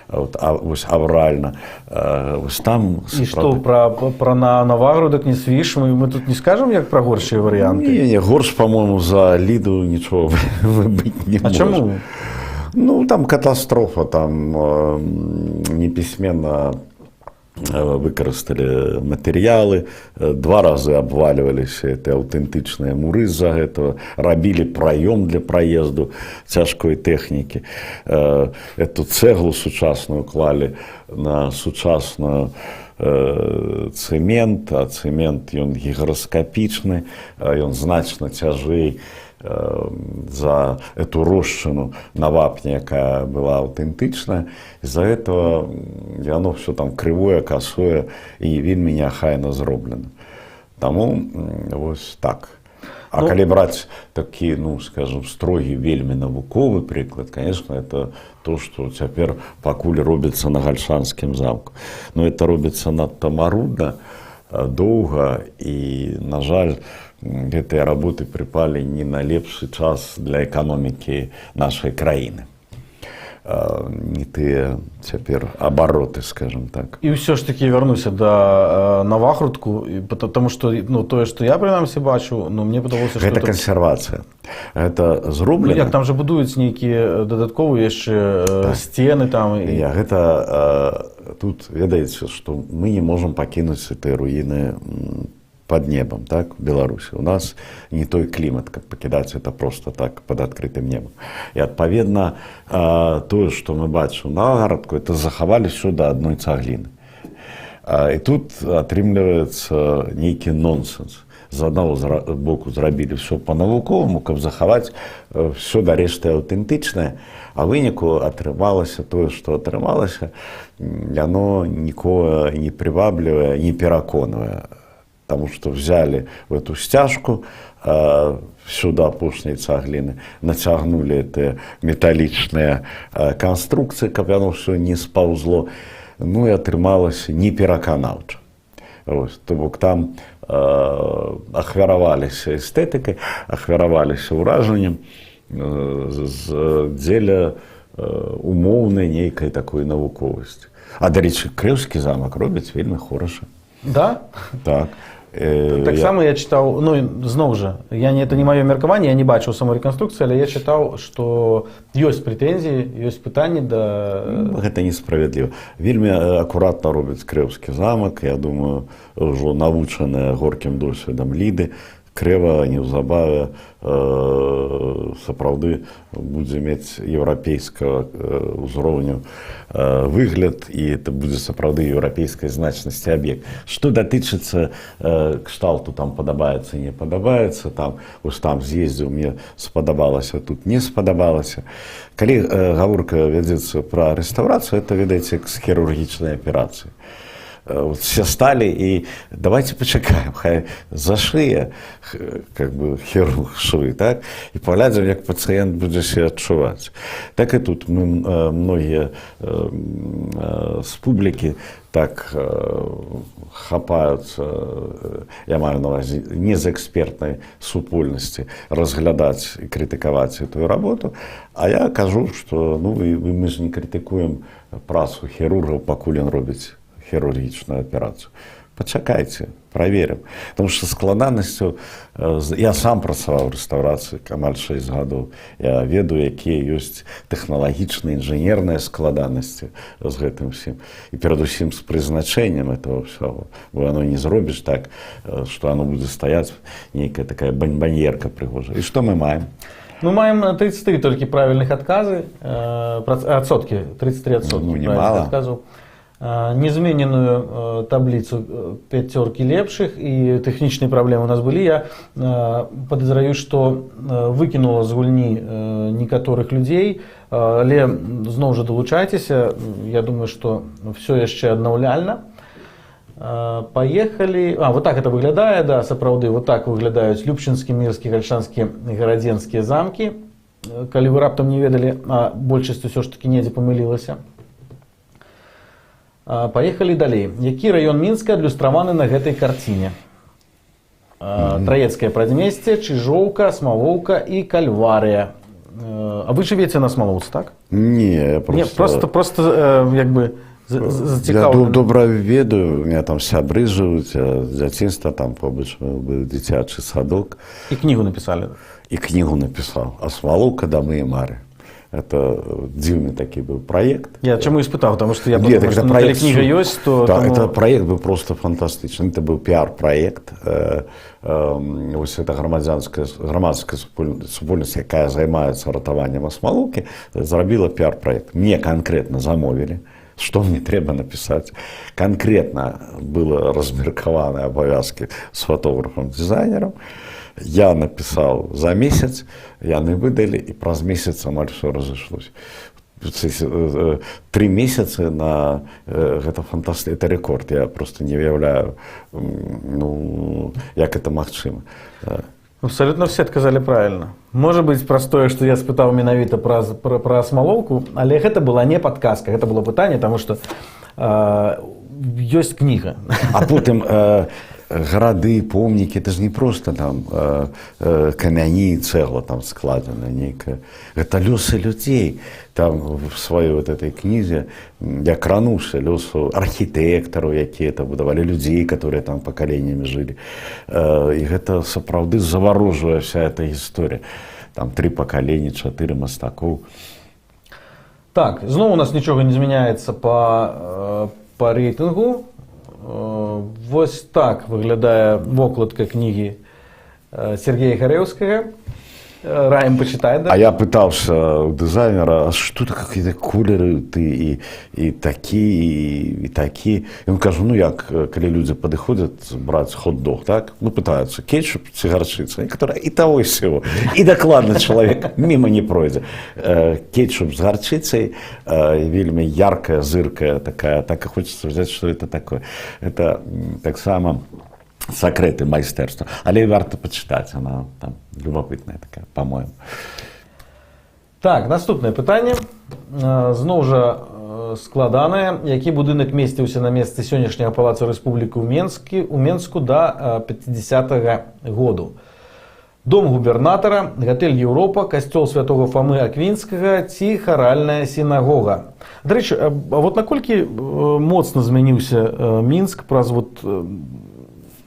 [SPEAKER 2] Вот, а вось авральна. Вось там
[SPEAKER 1] І што пра на Навагрудак, Несвіж мы тут не скажам як пра горшыя варыянты?
[SPEAKER 2] Не, горш, по-моему, за Ліду нічого быць не
[SPEAKER 1] А
[SPEAKER 2] можа.
[SPEAKER 1] чаму?
[SPEAKER 2] Ну, там катастрофа, там непісьменна выкарысталі матэрыялы, два разы абвальваліся это аўтэнтычныя муры з-за гэтага, рабілі праём для праезду цяжкой тэхнікі. Эту цэглу сучасную клалі на сучасную цэмент, а цэмент, ён гіграскапічны, ён значна цяжэй за эту рошчыну на вапне, якая была аўтэнтычная. Из-за этого яно все там крывое, касое і вельмі неахайна зроблена. Таму вось так. А
[SPEAKER 1] Ну,
[SPEAKER 2] калі браць такі, ну, скажем, строгі, вельмі навуковы прыклад, конечно, это то, что цяпер пакуль робіцца на Гальшанскім замку. Но это робіцца надта марудна, доўга і, на жаль, гэтыя работы прыпалі не на лепшы час для эканомікі нашай краіны. Не тыя цяпер абароты, скажем так.
[SPEAKER 1] І ўсё ж таки вярнуся да Навагрудку, потому что, ну, тое, што я прынамсі бачу, ну, мне падалося, што
[SPEAKER 2] Гэта кансервацыя. Гэта
[SPEAKER 1] Ну,
[SPEAKER 2] зроблена.
[SPEAKER 1] як, там же будуюць нейкія дадатковыя яшчэ сцены там і
[SPEAKER 2] Я, гэта тут ведаеце, што мы не можам пакінуць этой руіны под небом, так, в Беларусі. У нас не той клімат, каб пакідаць это просто так под адкрытым небом. І, адпаведна, тое, што мы бачым на Наваградку, это захавалі всё да адной цагліны. І тут атрымліваецца нейкі нонсенс. З аднаго боку зрабілі всё па-навуковаму, каб захаваць всё да рэшты аўтэнтычнае, а выніку атрымалася тое, што атрымалася, яно нікога не прываблівае, не пераконвае. Таму што взяли в эту сцяжку всё да апошняй цагліны, нацягнулі это металічныя канструкцыі, каб яно всё не спаўзло, ну і атрымалася непераканаўча. Вось, то бок там ахвяраваліся эстэтыкай, ахвяраваліся ўражаннем дзеля умоўнай нейкай такой навуковасці. А, дарэчы, Крэўскі замак робяць вельмі хораша.
[SPEAKER 1] Да?
[SPEAKER 2] Так.
[SPEAKER 1] Таксама я чытаў, ну, зноў жа, я не, это не маё меркаванне, я не бачыў самой рэканструкцыі, але я чытаў, што ёсць прэтэнзіі, ёсць пытанні да
[SPEAKER 2] Ну, гэта несправядліва. Вельмі акуратна робяць Крэўскі замак. Я думаю, ўжо навучаная горкім досведам Ліды, Крэва неўзабаве сапраўды будзе мець еўрапейскага ўзроўню выгляд, і это будзе сапраўды еўрапейскай значнасці аб'ект. Што датычыцца кшталту там падабаецца, не падабаецца, там вось там з'ездзіў, мне спадабалася, тут не спадабалася. Калі гаворка вядзецца пра рэстаўрацыю, это, ведаеце, як з хірургічнай аперацыі. Вот все стали, и давайте пачакаем, хай зашые как бы хірург швы, так, і паглядзім, як пацыент будзе себе адчуваць. Так і тут мы, многія з публікі так хапаюцца, я маю на увазе не з экспертнай супольнасці, разглядаць і крытыкаваць эту работу, а я кажу, што, ну, і мы ж не крытыкуем працу хірургаў, пакуль ён робіць хірургічную аперацыю. Пачакайце, праверым. Потому что складанасцю, я сам працаваў у рэстаўрацыі амаль 6 гадоў. Я ведаю, якія ёсць тэхналагічныя, інжынерныя складанасці з гэтым усім. І перадусім з прызначэннем этого ўсяго. Бо оно не зробіш так, што оно будзе стаяць нейкая такая баньбаньерка прыгожая. І што мы маем?
[SPEAKER 1] Мы маем 33 толькі правільных адказы, адсоткі, 33 адсоткі
[SPEAKER 2] Ну,
[SPEAKER 1] правільных
[SPEAKER 2] немало.
[SPEAKER 1] адказаў. Незмененую табліцу пяцёркі лепшых, і тэхнічныя праблемы у нас былі. Я падазраю, што выкінула з гульні некаторых людзей, але зноў жа далучайцеся, я думаю, што всё яшчэ аднаўляльна. Поехали. А, вот так это выглядае, да, сапраўды, вот так выглядаюць Любчынскі, Мірскі, Гальшанскі, Гарадзенскія замкі. Калі вы раптам не ведалі, а большасць усё ж такі недзе памылілася. Поехали далей. Які раён Мінска адлюстраваны на гэтай карціне? Траецкае прадмесце, Чыжоўка, Смалоўка і Кальварыя. А вы жывеце на Смалоўцы, так?
[SPEAKER 2] Не, я просто
[SPEAKER 1] Не, просто як бы
[SPEAKER 2] Я
[SPEAKER 1] зацікаўлены.
[SPEAKER 2] добра ведаю, у меня там сябры жывуць, я з дзяцінства там побач быў дзіцячы садок.
[SPEAKER 1] І кнігу напісалі.
[SPEAKER 2] І кнігу напісаў «Асмалоўка, дамы і мары». Это дзіўны такі быў праект.
[SPEAKER 1] Я чаму і спытаў, потому что я
[SPEAKER 2] Нет,
[SPEAKER 1] подумал,
[SPEAKER 2] это
[SPEAKER 1] что, ну,
[SPEAKER 2] проект
[SPEAKER 1] калі кніга ёсць, то
[SPEAKER 2] Да,
[SPEAKER 1] таму
[SPEAKER 2] это проект был просто фантастычны. Это был пиар-проект. Вось это грамадская супольнасць, якая займаецца ратаваннем Асмалоўкі, зрабіла пиар-проект. Мне конкретно замовілі. Што мне трэба напісаць? Канкрэтна было размеркаваны абавязкі з фатографам, дызайнерам. Я напісаў за месяц, яны выдалі, і праз месяц амаль всё разышлося. 3 месяцы на гэта фантаст, это рэкорд. Я просто не уяўляю, ну, як это магчыма.
[SPEAKER 1] Абсолютно все адказалі правильно. Можа быць, праз тое, што я спытаў менавіта пра Асмалоўку, але гэта была не падказка, гэта было пытанне, таму што ёсць кніга.
[SPEAKER 2] А потым гарады, помнікі, это ж не просто там камяні, цэгла там складзена нейкая. Гэта лёсы людзей. Там в сваёй вот этой кнізе я крануўся лёсу архітэктараў, якія это будавалі, людзей, которые там пакаленнямі жылі. І гэта сапраўды заварожвае вся эта гісторыя. Там тры пакаленні, чатыры мастакоў.
[SPEAKER 1] Так, зноў у нас нічога не змяняецца па рэйтынгу. Вось так выглядае вокладка кнігі Сергея Гарэўскага. Раім пачытай, да?
[SPEAKER 2] А я пытаўся у дызайнера: «А что ты, какие колеры ты і такі, і такі?» Ён кажа: «Ну як, калі людзі падыходзяць браць хот-дог, так, ну, пытаюцца, кетчуп ці гарчыца, некаторая і таго і сего, і дакладна чалавек мимо не пройдзе. Кетчуп з гарчыцай, вельмі яркая, зыркая такая, так і хочется взять, что это такое». Это таксама сакрэты майстэрства. Але варта пачытаць, она там любопытная такая, по-моему.
[SPEAKER 1] Так, наступнае пытанне. Зноў жа складанае. Які будынак месціўся на месцы сённяшняга Палаца Рэспублікі ў Менску да 50-го году? Дом губернатара, гатэль «Еўропа», касцёл святого Фамы Аквінскага ці харальная сінагога? Дарэчы, а вот наколькі моцна змяніўся Мінск праз вот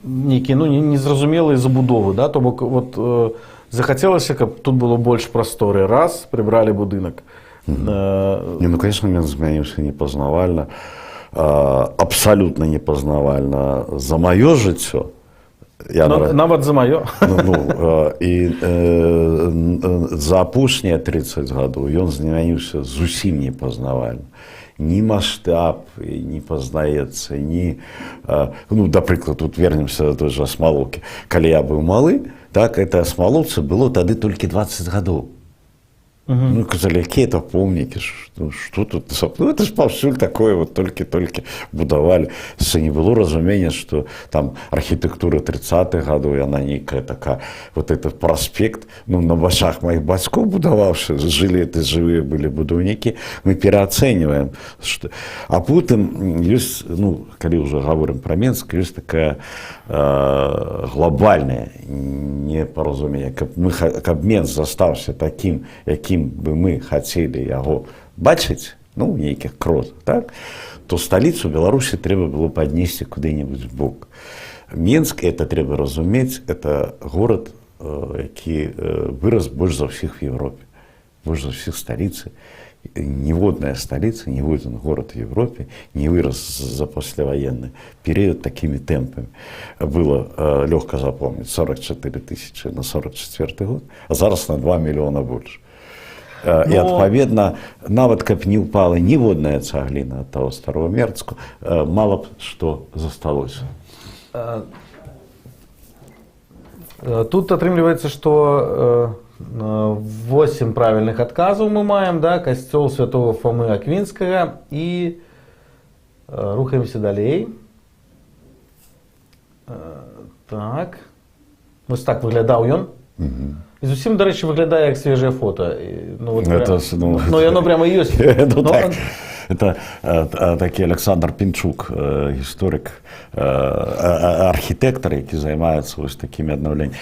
[SPEAKER 1] нейкія, ну, незразумелыя забудовы, да? То бок вот захацелася, каб тут было больш прасторы, раз, прыбралі будынак.
[SPEAKER 2] Не, ну, конечно, Менск змяніўся непазнавальна, абсалютна непазнавальна за маё жыццё. Я
[SPEAKER 1] Ну, нават за маё.
[SPEAKER 2] Ну, і за апошнія 30 гадоў ён змяніўся зусім непазнавальна. Ні маштаб не пазнаецца, ні, ну, да прыклад, тут вернемся да той же Асмалоўкі. Калі я быў малы, так, это Асмалоўцы было тады толькі 20 гадоў. Ну, казалі, якія это помнікі, што, што тут, ну, это ж паўсюль такое, вот толькі-толькі будавалі. Яшчэ не было разумення, што там архітэктура 30-х гадоў, яна нейкая такая, вот этот праспект, ну, на вачах маіх бацькоў будаваўся, жылі, это жывыя былі будаўнікі, мы пераацэньваем. Што... А потым ёсць, ну, калі ўжо гаворым пра Менск, ёсць такая глобальнае непаразуменне, каб Менск застаўся такім, якім бы мы хацелі яго бачыць, ну, у нейкіх крозах, так, то сталіцу Беларусі трэба было паднесці куды-небудзь в бок. Менск, это трэба разумець, это горад, які вырас больш за ўсіх в Европе, больш за ўсіх сталіцы. Ніводная сталіца, ніводзін горад в Европе не вырас за послевоенный период такими темпами. Было лёгка запомнить: 44 тысячи на 44 год, а зараз на 2 миллиона больше. І адпаведна, нават каб не ўпала ніводная цагліна ад таго старого Мерцку, мала б што засталося.
[SPEAKER 1] Тут атрымліваецца, што 8 правільных адказаў мы маем, да, касцёл святого Фомы Аквінскага, і рухаемся далей. Так. Вось так выглядаў ён. І зусім, дарэчы, выглядае як свежае фото. І, ну, вот,
[SPEAKER 2] Это, ну,
[SPEAKER 1] ну, яно прямо і ёсць.
[SPEAKER 2] Ну,
[SPEAKER 1] Ну,
[SPEAKER 2] так. Это такі Александр Пінчук, гісторык, архітэктар, які займаецца вось такімі аднаўленнямі.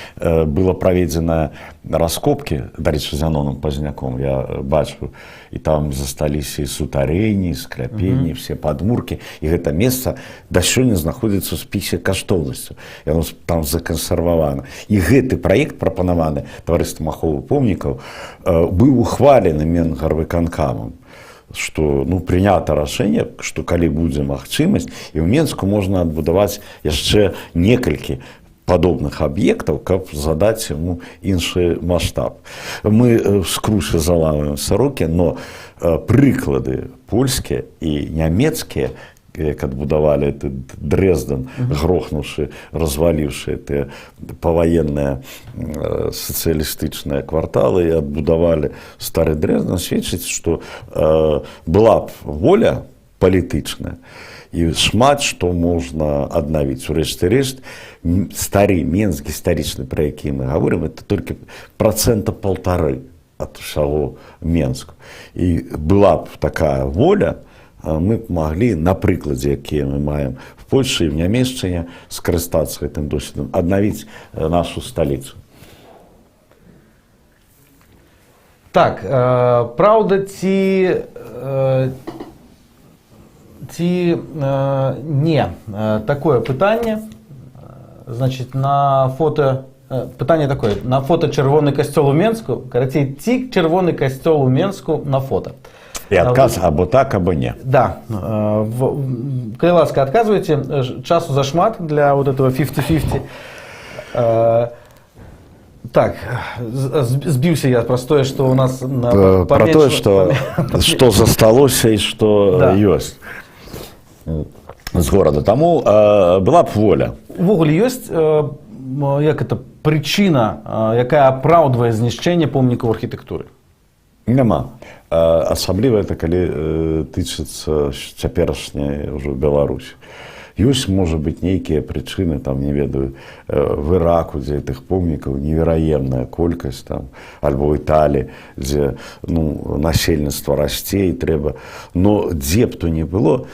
[SPEAKER 2] Было праведзена раскопкі, дарэчы, Зяноном Пазняком, я бачыў, і там засталіся і сутарэнні, скляпенні, все падмуркі, і гэта месца да сёння знаходзіцца ў спісе каштоўнасцяў. Яно там закансервавана. І гэты праект, прапанаваны таварыствам аховы помнікаў, быў ухвалены Менгарвыканкамам, что, ну, прынята рашэнне, што калі будзе магчымасць, і ў Менску можна адбудаваць яшчэ некалькі падобных аб'ектаў, каб задаць яму іншы маштаб. Мы в скруше заламваем руки, но прыклады польскія і нямецкія, як адбудавалі этот Дрезден, грохнуўшы, разваліўшы тыя паваенныя сацыялістычныя кварталы, і адбудавалі стары Дрезден, сведчыць, што была б воля палітычная, і шмат што можна аднавіць. Урэшце рэшт, стары Менск гістарычны, пра які мы гаворым, это толькі 1,5% ад усяго Менску. І была б такая воля, мы б маглі на прыкладзе, якія мы маем в Польшы і в Нямеччыне, скарыстацца гэтым досведам, аднавіць нашу сталіцу.
[SPEAKER 1] Так, праўда ці не такое пытанне? Значит, на фото пытанне такое: на фото чырвоны касцёл у Менску, карацей, ці чырвоны касцёл у Менску на фото?
[SPEAKER 2] І адказ або так, або не.
[SPEAKER 1] Да. Калі ласка, адказвайце, часу зашмат для вот этого 50-50. Так, збіўся я праз тое, што у нас на
[SPEAKER 2] Про тое, што засталося і што ёсць з горада. Таму была б воля.
[SPEAKER 1] Увогуле ёсць як это, прычына, якая апраўдвае знішчэнне помнікаў архітэктуры?
[SPEAKER 2] Няма. Асабліва это калі тычыцца цяперашняй ўжо Беларусі. Ёсць, можа быць, нейкія прычыны там, не ведаю, в Іраку, дзе тых помнікаў невераемная колькасць там, альбо ў Італіі, дзе, ну, насельніцтва расце і трэба. Но дзе б то ни было,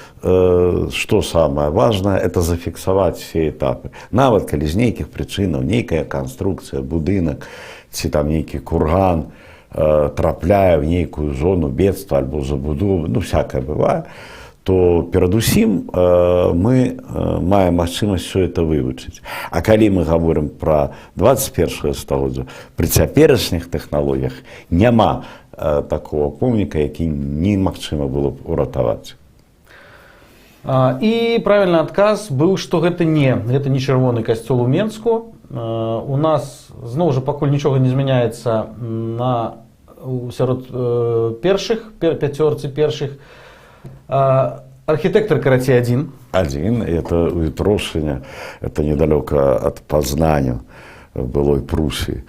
[SPEAKER 2] што самае важнае, это зафіксаваць все этапы. Нават калі з нейкіх прычынаў нейкая канструкцыя, будынак ці там нейкі курган трапляе в нейкую зону бедства альбо забудовы, ну, всякое бывае, то перадусім мы маем магчымасць все это вывучыць. А калі мы гаворым пра 21 стагоддзя, пры цяперашніх тэхналогіях няма такого помніка, які немагчыма было б уратаваць.
[SPEAKER 1] І правільны адказ быў, што гэта не чырвоны касцёл у Менску. У нас зноў жа пакуль нічога не змяняецца на сярод першых пяцёрцы першых. Архітэктар, карацей, адзін.
[SPEAKER 2] Адзін, это ў Ютрошыне, это недалёка ад Пазнаню, былой Прусіі.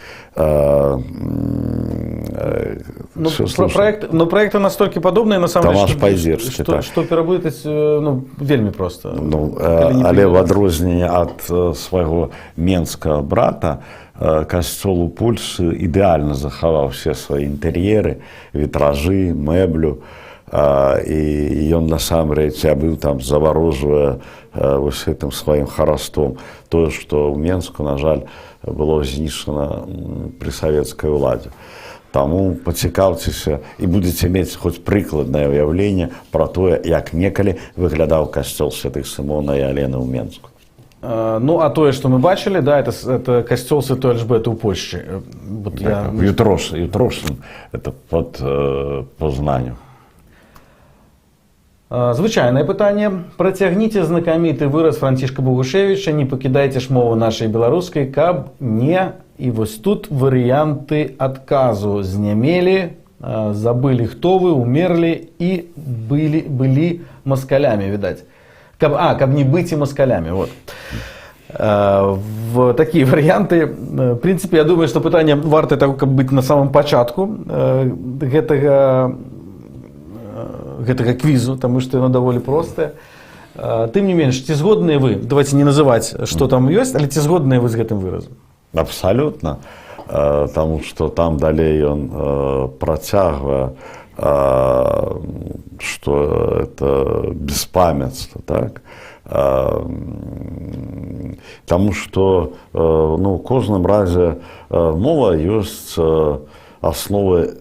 [SPEAKER 1] Ну,
[SPEAKER 2] Всё, слушай.
[SPEAKER 1] Проект, но проекты настолькі падобныя на самом
[SPEAKER 2] Тамаш
[SPEAKER 1] деле,
[SPEAKER 2] Пайзерскі,
[SPEAKER 1] што,
[SPEAKER 2] так.
[SPEAKER 1] што пераблытаць, ну, вельмі проста.
[SPEAKER 2] Ну,
[SPEAKER 1] Калі не
[SPEAKER 2] але в
[SPEAKER 1] прыглядаць.
[SPEAKER 2] адрозненне ад свайго менскага брата, касцёл у Польшы ідэальна захаваў все свае інтэр'еры, вітражы, мэблю. І ён насамрэч, я быў там, заварожвае вось гэтым сваім хараством. Тое, што ў Менску, на жаль, было знішчана пры савецкай уладзе. Таму пацікаўцеся і будзеце мець хоць прыкладнае ўяўленне пра тое, як некалі выглядаў касцёл святых Сымона і Алены ў Менску.
[SPEAKER 1] Ну, а тое, што мы бачылі, да, это касцёл Святой Альжбеты ў Польшчы. Вот я.
[SPEAKER 2] Так, Ютрошын, это под Познанню.
[SPEAKER 1] Звычайнае пытанне. Працягніце знакаміты выраз Францішка Багушэвіча: «Не пакідайце ж мовы нашай беларускай, каб не». І вось тут варыянты адказу: знямелі, забылі, хто вы, умерлі і былі маскалямі, відаць. Каб не быць і маскалямі. Вот. В такія варыянты. В прынцыпе, я думаю, што пытанне вартае таго, каб быць на самом пачатку гэтага квізу, таму што яно даволі простае. Тым не менш, ці згодныя вы, давайте не называць, што там ёсць, але ці згодныя вы з гэтым выразам?
[SPEAKER 2] Абсалютна. Таму што там далей ён працягвае, што это беспамятство, так? Таму што ну, у кожным разе мова ёсць асновы,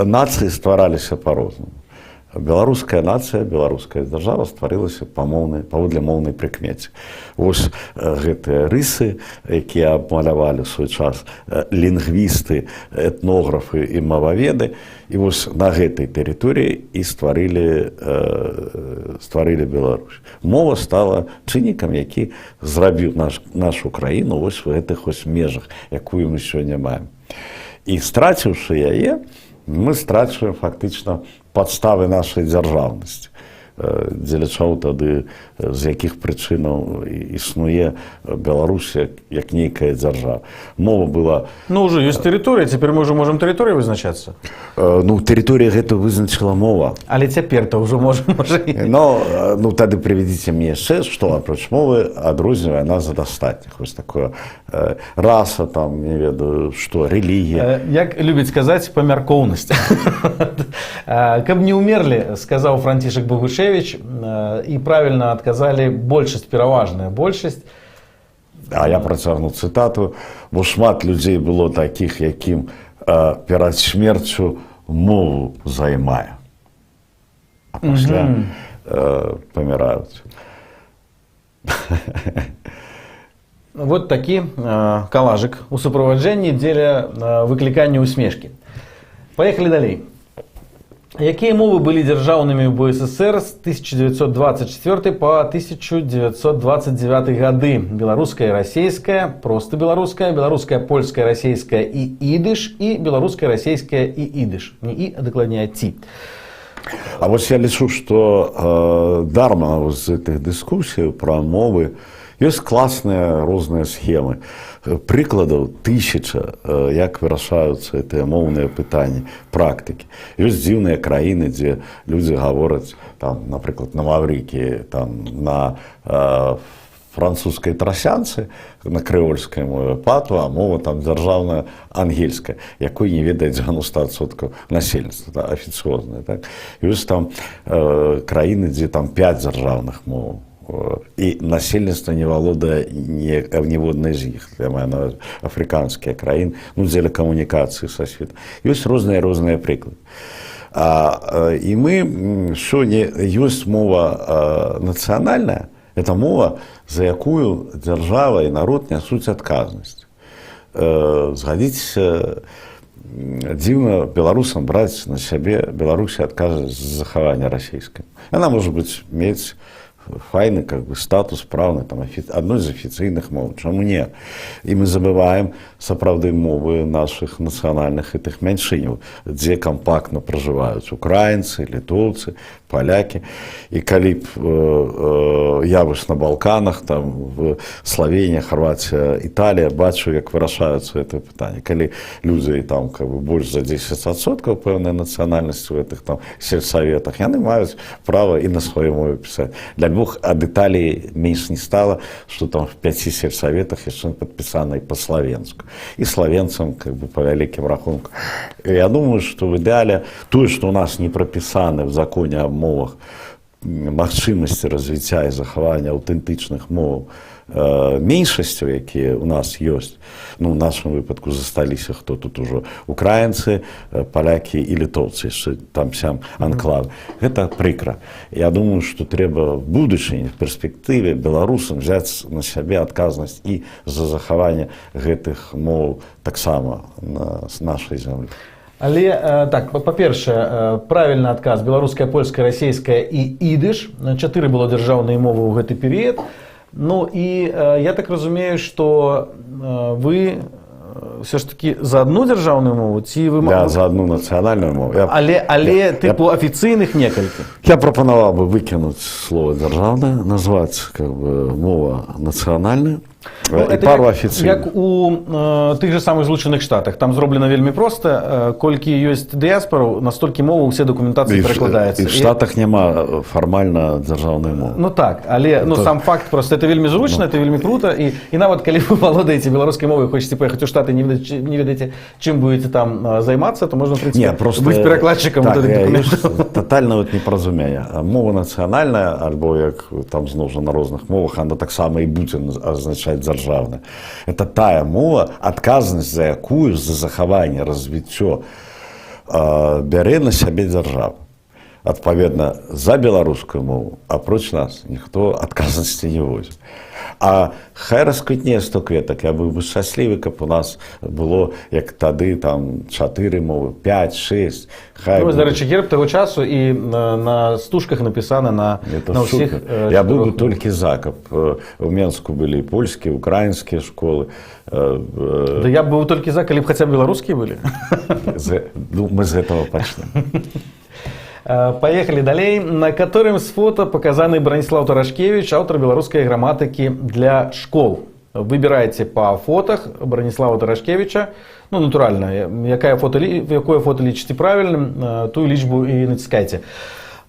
[SPEAKER 2] нацыі ствараліся па-рознаму. Беларуская нацыя, беларуская дзяржава стварылася па моўнай, паводле моўнай прыкмеце. Вось гэтыя рысы, якія абмалявалі ў свой час лінгвісты, этнографы і моваведы, і вось на гэтай тэрыторыі і стварылі Беларусь. Мова стала чыннікам, які зрабіў нашу краіну вось у гэтых вось межах, якую мы сёння маем. І страціўшы яе, мы страчваем фактычна падставы нашай дзяржаўнасці. Дзеля чаго тады, з якіх прычынаў існуе Беларусь як нейкая дзяржава? Мова была
[SPEAKER 1] Ну, ўжо ёсць тэрыторыя, цяпер мы ўжо можам тэрыторыяй вызначацца.
[SPEAKER 2] Ну, тэрыторыя гэта вызначыла мова.
[SPEAKER 1] Але цяпер-то ўжо можам, можа, і
[SPEAKER 2] Но, ну, тады прывядзіце мне яшчэ, што апроч мовы адрознівае нас ад астатніх. Вось такое раса, там, не ведаю, што, рэлігія.
[SPEAKER 1] Як любіць сказаць, памяркоўнасць. «Каб не ўмерлі», сказаў Францішак Багушевіч, і правільна адказалі большасць, пераважная большасць.
[SPEAKER 2] А я працягну цытату, бо шмат людзей было такіх, якім перад смерцю мову займае. А пасля паміраюць.
[SPEAKER 1] Вот такі калажык у суправаджэнні дзеля выклікання усмешкі. Паехалі далей. Якія мовы былі дзяржаўнымі ў БССР з 1924 по 1929 гады? Беларуская, расійская, проста беларуская, беларуская, польская, расійская і ідыш, і беларуская, расійская і ідыш. Не і, а дакладней ці.
[SPEAKER 2] А вось я лічу, што дарма вось з гэтых дыскусій пра мовы ёсць класныя розныя схемы. Прыкладаў тысяча, як вырашаюцца гэтыя моўныя пытанні практыкі. Ёсць дзіўныя краіны, дзе людзі гавораць там, напрыклад, на Маўрыкі, там на французскай трасянцы, на крэольскай мове патуа, а мова там дзяржаўная ангельская, якой не ведае 90% насельніцтва, да, афіцыозная. Так? Ёсць там краіны, дзе там 5 дзяржаўных моваў. І насельніцтва не валодае ніводнай з іх, я маю на ўвазе афрыканскія краіны, ну, дзеля камунікацыі са светом. Ёсць розныя прыклады. І мы сёння ёсць мова нацыянальная, это мова, за якую дзяржава і народ нясуць адказнасць. Згадзіцеся, дзіўна беларусам браць на сябе Беларусі адказнасць за захаванне расійскай. Яна можа быць мець файны как бы статус праўны там адной з афіцыйных моў, чаму не? І мы забываем сапраўды мовы нашых нацыянальных гэтых меншыняў, дзе кампактна пражываюць украінцы, літоўцы, палякі. І калі б я вось на Балканах, там в Славенія, Харватія, Італія, бачу, як вырашаюцца это пытанне, калі людзі там как бы больш за 10% пэўнай нацыянальнасці в гэтых там сельсаветах, яны маюць права і на сваёй мове пісаць. Для двух ад Італіі менш не стала, что там в пяці сельсаветах яшчэ падпісана і па-славенску, і славенцам как бы па вялікім рахунку. Я думаю, что в ідэале тое, что у нас не прапісаны в законе аб мовах магчымасці развіцця і захавання аўтэнтычных моваў меншасцяў, якія ў нас ёсць, ну, у нашым выпадку засталіся хто тут ужо: украінцы, палякі і літоўцы, яшчэ там сям анклав. Гэта прыкра. Я думаю, что трэба в будучыні, в перспектыве беларусам взять на сябе адказнасць і за захаванне гэтых моў таксама на нашай зямлі.
[SPEAKER 1] Але так, па-першае, правільны адказ: беларуская, польская, расійская і ідыш. Чатыры было дзяржаўныя мовы ў гэты перыяд. Ну і я так разумею, што вы ўсё ж таки за одну дзяржаўную мову ці вы
[SPEAKER 2] Я за одну нацыянальную мову.
[SPEAKER 1] Але тыпу афіцыйных некалькі.
[SPEAKER 2] Я прапанаваў бы выкінуць слово «дзяржаўная», назваць как бы мова нацыянальная
[SPEAKER 1] Ну,
[SPEAKER 2] і
[SPEAKER 1] это
[SPEAKER 2] пару
[SPEAKER 1] як,
[SPEAKER 2] афіцыйных.
[SPEAKER 1] як у тых же самых Злучаных Штатах, там зроблена вельмі проста: колькі ёсць дыяспораў, настолькі моваў усе дакументацыі перакладаецца.
[SPEAKER 2] І в Штатах няма фармальна дзяржаўнай мовы.
[SPEAKER 1] Ну так, але ну, сам факт просто, это вельмі зручна, это вельмі круто, і нават калі вы валодаеце беларускай мовай, хочаце паехаць у Штаты, не ведаеце, чым будете там займацца, то можна, в принципе,
[SPEAKER 2] Не, просто
[SPEAKER 1] быць перакладчыкам
[SPEAKER 2] так,
[SPEAKER 1] вот гэтых дакументаў.
[SPEAKER 2] Ёсць тотальна вот непаразуменне. Мова нацыянальная, альбо як там зноў жа на розных мовах, она таксама і будзе азначаць дзяржаўная. Это тая мова, адказнасць за якую, за захаванне, развіццё бярэ на сябе дзяржава. Адпаведна, за беларускую мову, апроч нас, ніхто адказнасці не возьме. А хай расквітне 100 кветак, я быў бы шчаслівы, каб у нас было, як тады, там чатыры мовы, 5, 6, хай.
[SPEAKER 1] Ну, вось, дарэчы, герб таго часу, і на стужках напісана на,
[SPEAKER 2] Это
[SPEAKER 1] на ўсіх
[SPEAKER 2] супер. Я быў бы
[SPEAKER 1] чатырох.
[SPEAKER 2] толькі за, каб у Менску былі і польскія, украінскія школы.
[SPEAKER 1] Да я быў толькі за, калі б хаця б беларускія былі.
[SPEAKER 2] Ну, мы з гэтага пачнем.
[SPEAKER 1] Поехали далей. На которым з фото показаны Браніслаў Тарашкевіч, аўтар беларускай граматыкі для школ? Выбирайте по фотах Браніслава Тарашкевіча. Ну, натуральна, якое фото лічыце правільным, тую лічбу і націскайце.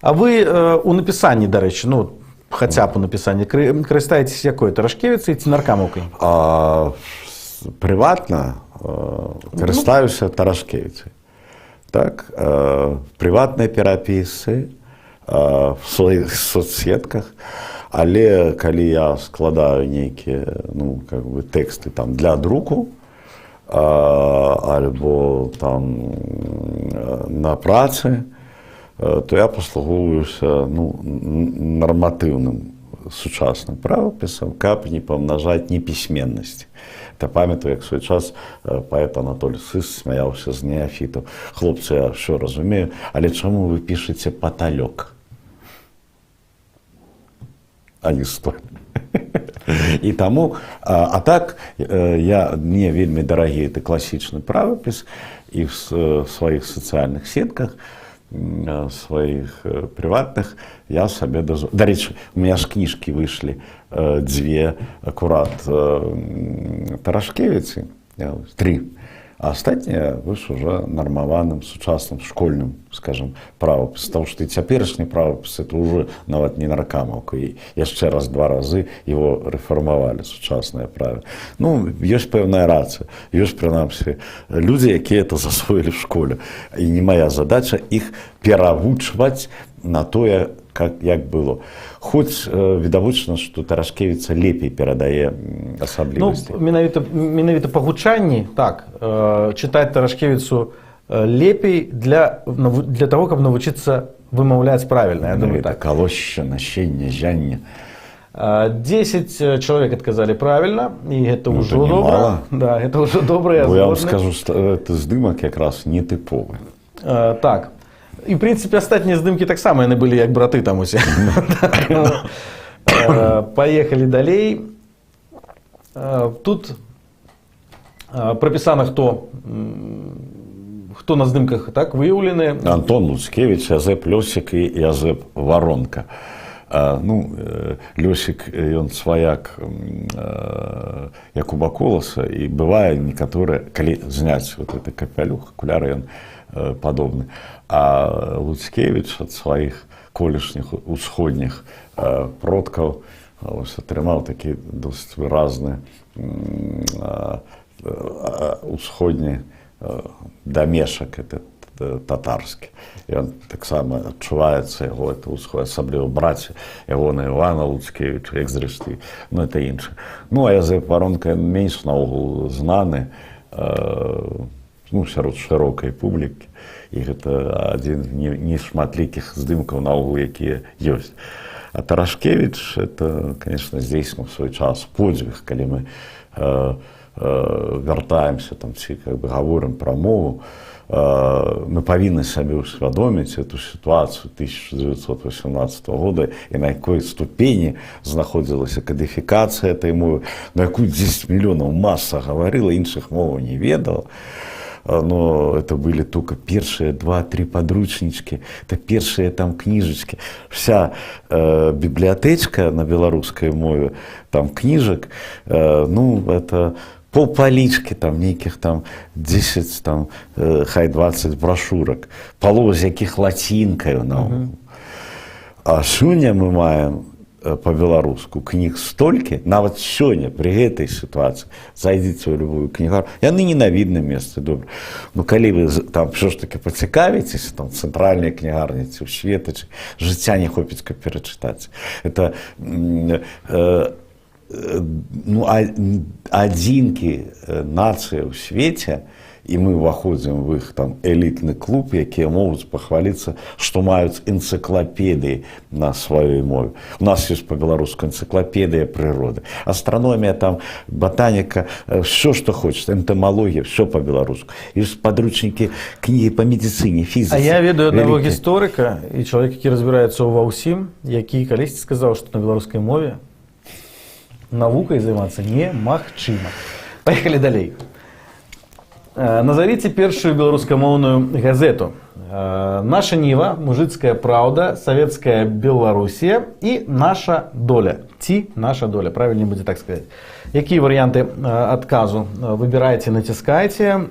[SPEAKER 1] А вы у напісанні, дарэчы, ну, хаця б у напісанні, карыстаецеся якой, тарашкевіцай ці наркамаўкай?
[SPEAKER 2] А, прыватна карыстаюся тарашкевіцай. Так, в прыватнай перапісцы, в сваіх соцсетках, але калі я складаю нейкія, ну, как бы, тэксты там для друку альбо там на працы, то я паслугоўваюся, ну, нарматыўным сучасным правапісам, каб не памнажаць непісьменнасці. Та памятаю, як свой час паэт Анатоль Сыс смяяўся з неафітаў: «Хлопцы, я ўсё разумею, але чаму вы пішаце паталёк, а не столь?» І таму, а так я мне вельмі дарагі это класічны правапіс, і в сваіх сацыяльных сетках, сваіх прыватных я сабе дазу. Дарэчы, у меня ж кніжкі выйшлі дзве акурат тарашкевіцы, тры. А астатняе выш уже нармаваным сучасным школьным, скажем, правапіс, потому что і цяперашні правапіс — это уже нават не наркамаўка, і яшчэ раз два разы его рэфармавалі, сучаснае правіла. Ну, ёсць пэўная рацыя, ёсць прынамсі людзі, якія это засвоілі в школе, і не моя задача іх перавучваць на тое, як было. Хоць відавочна, што тарашкевіца лепей перадае
[SPEAKER 1] Ну,
[SPEAKER 2] асаблівасці.
[SPEAKER 1] менавіта па гучанні, так, чытаць тарашкевіцу лепей для того, каб навучыцца вымаўляць правільна, я думаю,
[SPEAKER 2] Менавіта
[SPEAKER 1] так.
[SPEAKER 2] Калошча, насенне, зянне.
[SPEAKER 1] 10 чалавек адказалі правільна, і гэта
[SPEAKER 2] Ну,
[SPEAKER 1] ўжо
[SPEAKER 2] это
[SPEAKER 1] добра.
[SPEAKER 2] немало.
[SPEAKER 1] Да, гэта ўжо добра, я
[SPEAKER 2] Бо я вам
[SPEAKER 1] згодны.
[SPEAKER 2] скажу, што это здымак якраз нетыповы.
[SPEAKER 1] Так. І, в прынцыпе, астатнія здымкі таксама яны былі як браты там усе. Поехали далей. Тут прапісана, хто на здымках, так, выяўлены.
[SPEAKER 2] Антон Луцкевич, Язэп Лёсік і Язэп Варонка. Ну, Лёсік, ён сваяк Якуба Коласа, і бывае некаторыя, калі зняць вот это капялюх, акуляры, ён падобны. А Луцкевич ад сваіх колішніх усходніх продкаў ось атрымаў такі досыць выразны усходні дамешак, этот татарскі. Ён таксама адчуваецца, яго это ўсход, асабліва браці ягона Івана Луцкевіча, як зрэшты, ну, это інша. Ну, а Язэп Варонка менш наогул знаны, ну, сярод шырокай публікі, і гэта адзін з нешматлікіх здымкаў наогул, якія ёсць. А Тарашкевич — это, конечно, здзейсніў свой час подзвіг. Калі мы вяртаемся там ці как бы гаворым пра мову, мы павінны сабе ўсвядоміць эту сітуацыю 1918 года і на якой ступені знаходзілася кадыфікацыя этой мовы, на якую 10 мільёнаў маса гаварыла, іншых моваў не ведала. Но это были только першыя два-три падручнічкі, это першыя там кніжачкі. Вся бібліятэчка на беларускай мове, там кніжак, ну, это паўпалічкі, там нейкіх там 10, там, хай 20 брашурак, палова з якіх лацінкаю наогул. А сёння мы маем по-беларуску кніг столькі, нават сёння пры гэтай сітуацыі зайдзіце ў любую кнігарню, яны не на відным месцы, добра. Ну, калі вы там ўсё ж таки пацікавіцеся, там цэнтральныя кнігарні ці ў Светачы, жыцця не хопіць, каб перачытаць. Это ну, адзінкі нацыі ў свеце, І мы ўваходзім в іх там элітны клуб, якія могуць пахваліцца, што маюць энцыклапедыі на сваёй мове. У нас ёсць па-беларуску энцыклапедыя прыроды, астраномія там, батаніка, все, что хочешь, энтамалогія, все па-беларуску. Ёсць падручнікі, кнігі па медыцыне, фізіцы.
[SPEAKER 1] А я ведаю аднаго
[SPEAKER 2] вялікія.
[SPEAKER 1] гісторыка і чалавек, які разбіраецца ўва ўсім, які калісьці сказаў, што на беларускай мове навукай займацца немагчыма. Паехалі далей. Назовите першую беларускамоўную газету. «Наша Ніва», «Мужыцкая праўда», «Савецкая Беларусія» і «Наша доля». Ці «Наша доля», правильнее будзе так сказать. Якія варыянты адказу? Выбирайте, націскайце.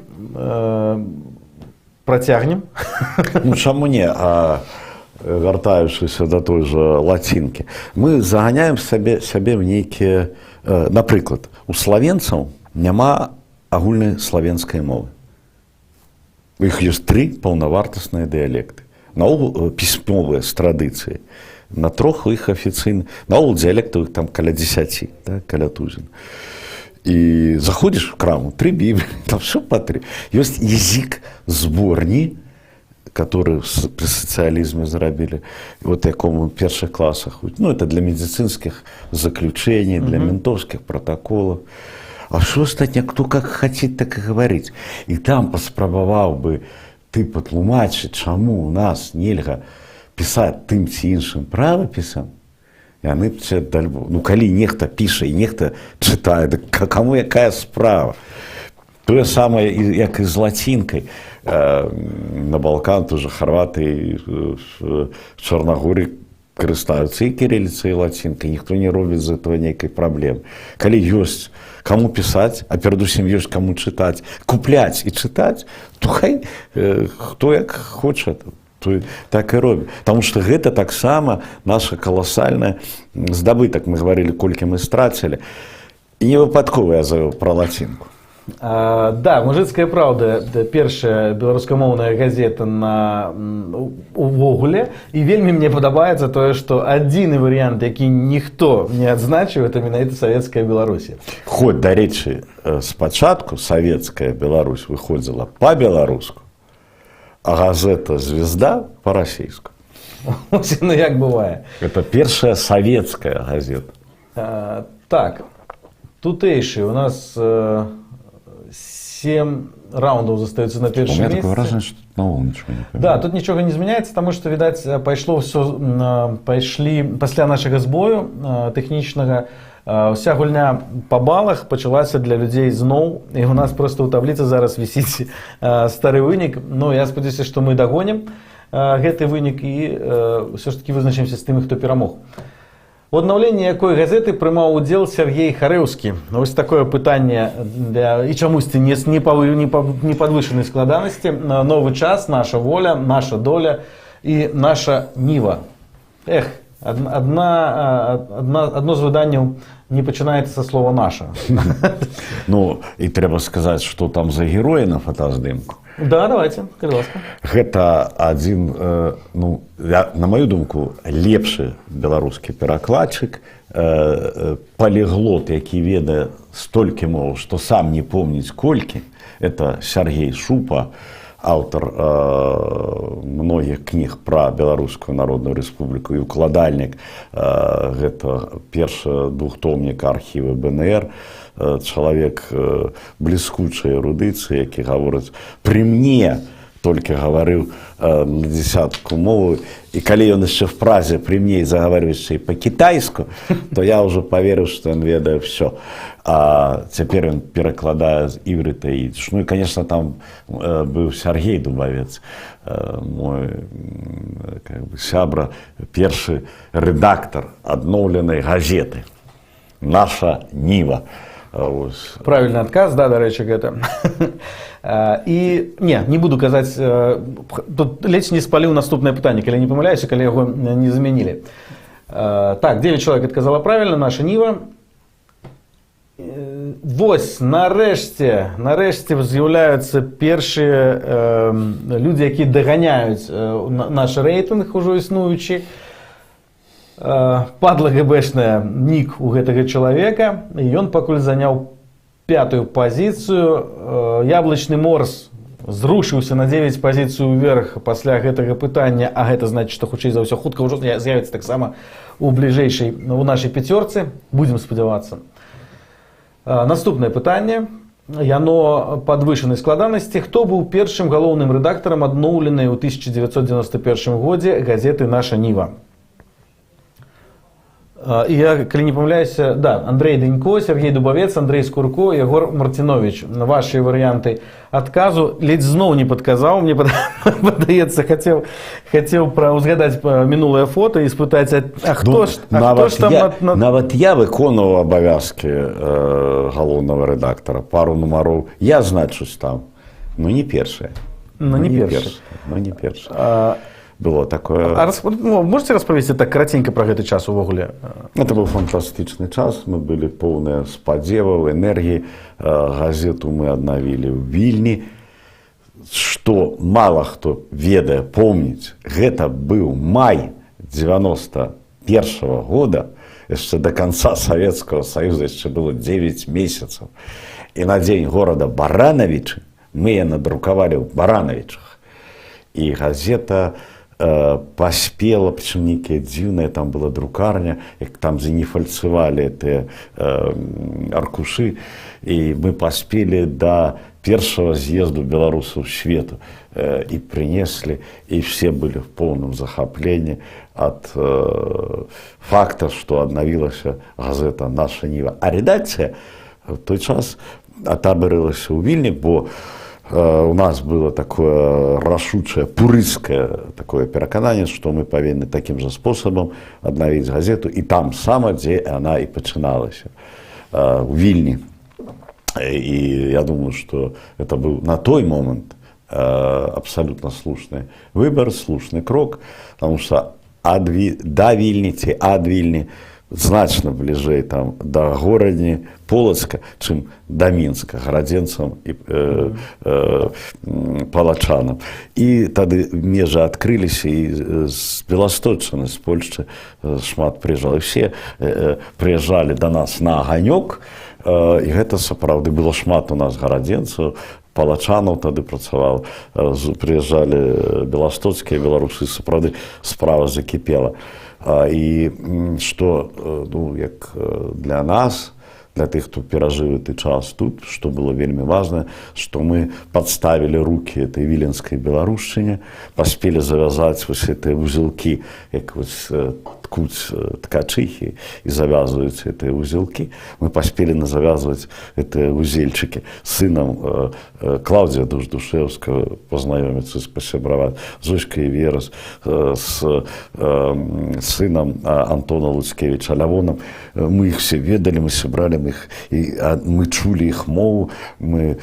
[SPEAKER 1] Працягнем.
[SPEAKER 2] Ну чаму не? А вяртаючыся да той жа лацінкі, мы заганяем сябе в нейкія, напрыклад, у славенцаў няма агульнай славенскай мовы. У іх ёсць тры паўнавартасныя дыялекты. Наогул пісьмовыя, з традыцыі. На трох у іх афіцыйна, наогул дыялектаў іх там каля 10, да, каля тузін. І заходзіш в краму, тры бібліі, там все по тры. Ёсць язык зборні, который при социализме зрабілі, вот якому в першых класах. Ну, это для медицинских заключений, для ментовских протоколов. А что астатняе, кто как хочет, так и говорить. І там паспрабаваў бы ты патлумачыць, чаму у нас нельга пісаць тым ці іншым правапісам, яны б цябе далі. Ну, калі нехта піша і нехта чытае, дык каму якая справа? Тое самае, як і з лацінкай. На Балкан тоже харваты, в Чарнагоры карыстаюцца і кірыліцай, і лацінкай, ніхто не робіць з этого нейкай праблемы. Калі ёсць каму пісаць, а перадусім ёсць каму чытаць, купляць і чытаць, то хай хто як хоча, то так і робіць. Таму што гэта таксама наша каласальная здабытак. Мы гаварылі, колькі мы страцілі. І не выпадкова я завёў пра лацінку.
[SPEAKER 1] А, да, «Мужыцкая праўда» — это першая беларускамоўная газета на увогуле, і вельмі мне падабаецца тое, што адзіны варыянт, які ніхто не адзначыў, это менавіта «Савецкая Беларусія».
[SPEAKER 2] Хоць, дарэчы, спачатку «Савецкая Беларусь» выходзіла па-беларуску, а газета «Звезда» па-расейску.
[SPEAKER 1] Ось яно як бывае.
[SPEAKER 2] Это першая савецкая газета.
[SPEAKER 1] А, так, тутэйшы у нас сем раундаў застаюцца на
[SPEAKER 2] У
[SPEAKER 1] першым
[SPEAKER 2] меня такое
[SPEAKER 1] месцы.
[SPEAKER 2] выражение, что тут наогул ничего не
[SPEAKER 1] Да, тут нічога не змяняецца, таму што, відаць, пайшло ўсё, пайшлі пасля нашага збою тэхнічнага, уся гульня па балах пачалася для людзей зноў, і у нас просто ў табліцы зараз вісіць стары вынік. Ну, я спадзяюся, што мы дагонім гэты вынік і ўсё ж такі вызначымся з тымі, хто перамог. У аднаўленні якой газеты прымаў удзел Сяргей Харэўскі? Вось такое пытанне для і чамусьці не падвышанай складанасці. «Новы час», «Наша воля», «Наша доля» і «Наша ніва». Эх, адно з выданняў не пачынаецца са слова «наша».
[SPEAKER 2] Ну, і трэба сказаць, што там за героі на фотаздымку.
[SPEAKER 1] Да, давайте, калі ласка.
[SPEAKER 2] Гэта адзін, ну, я, на маю думку, лепшы беларускі перакладчык, паліглот, які ведае столькі моў, што сам не помніць колькі. Это Сяргей Шупа, аўтар многіх кніг пра Беларускую Народную Рэспубліку і укладальнік гэта першага двухтомніка архівы БНР, чалавек бліскучай эрудыцыі, які гаворыць пры мне, толькі гаварыў на десятку мову, і калі ён яшчэ в Празе пры мне загаварыў яшчэ і па-кітайску, то я ўжо паверыў, што ён ведае всё. А цяпер ён перакладае з іврыта і ідыш. Ну і, конечно, там быў Сяргей Дубавец, мой как бы сябра, першы рэдактар адноўленай газеты «Наша Ніва». Ось.
[SPEAKER 1] Правільны адказ, да, дарэчы, гэта. І не буду казаць, тут ледзь не спаліў наступнае пытанне, калі не памыляюся, калі яго не замянілі. Так, 9 чалавек адказала правільна, «Наша Ніва». Вось, нарэшце з'яўляюцца першыя людзі, якія даганяюць наш рэйтынг ужо існуючы. Падла ГБшная нік у гэтага чалавека, і ён пакуль заняў пятую пазіцыю. Яблычны морс зрушыўся на 9 пазіцый уверх пасля гэтага пытання, а гэта значыць, што хутчэй за ўсё хутка ўжо з'явіцца таксама у бліжэйшай, у нашай пяцёрцы, будзем спадзявацца. Наступнае пытанне, яно падвышанай складанасці. Хто быў першым галоўным рэдактарам адноўленай у 1991 годзе газеты «Наша Ніва»? І я, калі не памыляюся, да, Андрэй Дынько, Сяргей Дубавец, Андрэй Скурко, Ягор Марціновіч. Вашы варыянты адказу. Ледзь зноў не падказаў, мне падаецца, хацеў пра узгадаць мінулае фота і спытаць, а хто
[SPEAKER 2] Ну,
[SPEAKER 1] ж, а хто
[SPEAKER 2] нават
[SPEAKER 1] ж там
[SPEAKER 2] я,
[SPEAKER 1] на
[SPEAKER 2] нават я выконваў абавязкі галоўнага рэдактара, пару нумароў. Я значусь там. Ну, не першае.
[SPEAKER 1] Ну, не першае.
[SPEAKER 2] Ну, не першае. Было такое.
[SPEAKER 1] А ну, можете распавесці так караценька пра гэты час увогуле?
[SPEAKER 2] Это быў фантастычны час, мы былі поўныя спадзеваў, энергіі. Газету мы аднавілі ў Вільні. Што мала хто ведае, помніць, гэта быў май 91 года, яшчэ до конца Советского Союза яшчэ было 9 месяцаў. І на дзень горада Баранавічы мы яе надрукавалі ў Баранавічах. І газета паспела, прычым нейкая дзіўная там была друкарня, як там, дзе не фальцавалі тыя аркушы, і мы паспелі да першага з'езду беларусаў свету і прынеслі, і все былі в поўным захапленні ад факта, што аднавілася газета «Наша Ніва». А рэдакцыя в той час атабарылася ў Вільні, бо у нас было такое рашучае пурысцкае такое перакананне, што мы павінны такім жа спосабам аднавіць газету і там сама, дзе она і пачыналася, у Вільні. І я думаю, что это быў на той момант абсолютно слушны выбор, слушны крок, потому что да Вільні ці ад Вільні значна бліжэй там да Горадні, Полацка, чым да Мінска гарадзенцам і палачанам. І тады межы адкрыліся, і з Беласточчыны, з Польшчы шмат прыязджала. Все прыязджалі да нас на аганёк, і гэта сапраўды было шмат у нас гарадзенцаў, палачанаў тады працаваў, прыязджалі беластоцкія беларусы, сапраўды справа закіпела. І што, ну, як для нас, для тых, хто перажыў гэты час тут, што было вельмі важна, што мы падставілі рукі этой віленскай беларушчыне, паспелі завязаць вось гэтыя вузелкі, як вось ткуць ткачыхі і завязваюць гэтыя вузелкі. Мы паспелі назавязваць гэтыя вузельчыкі сынам Клаўдзія Даўж-Душэўскага пазнаёміцца, пасябраваць, Зоськай Верас, з сынам Антона Луцкевіча Лявонам. Мы іх все ведалі, мы сябралі іх, і мы чулі іх мову, мы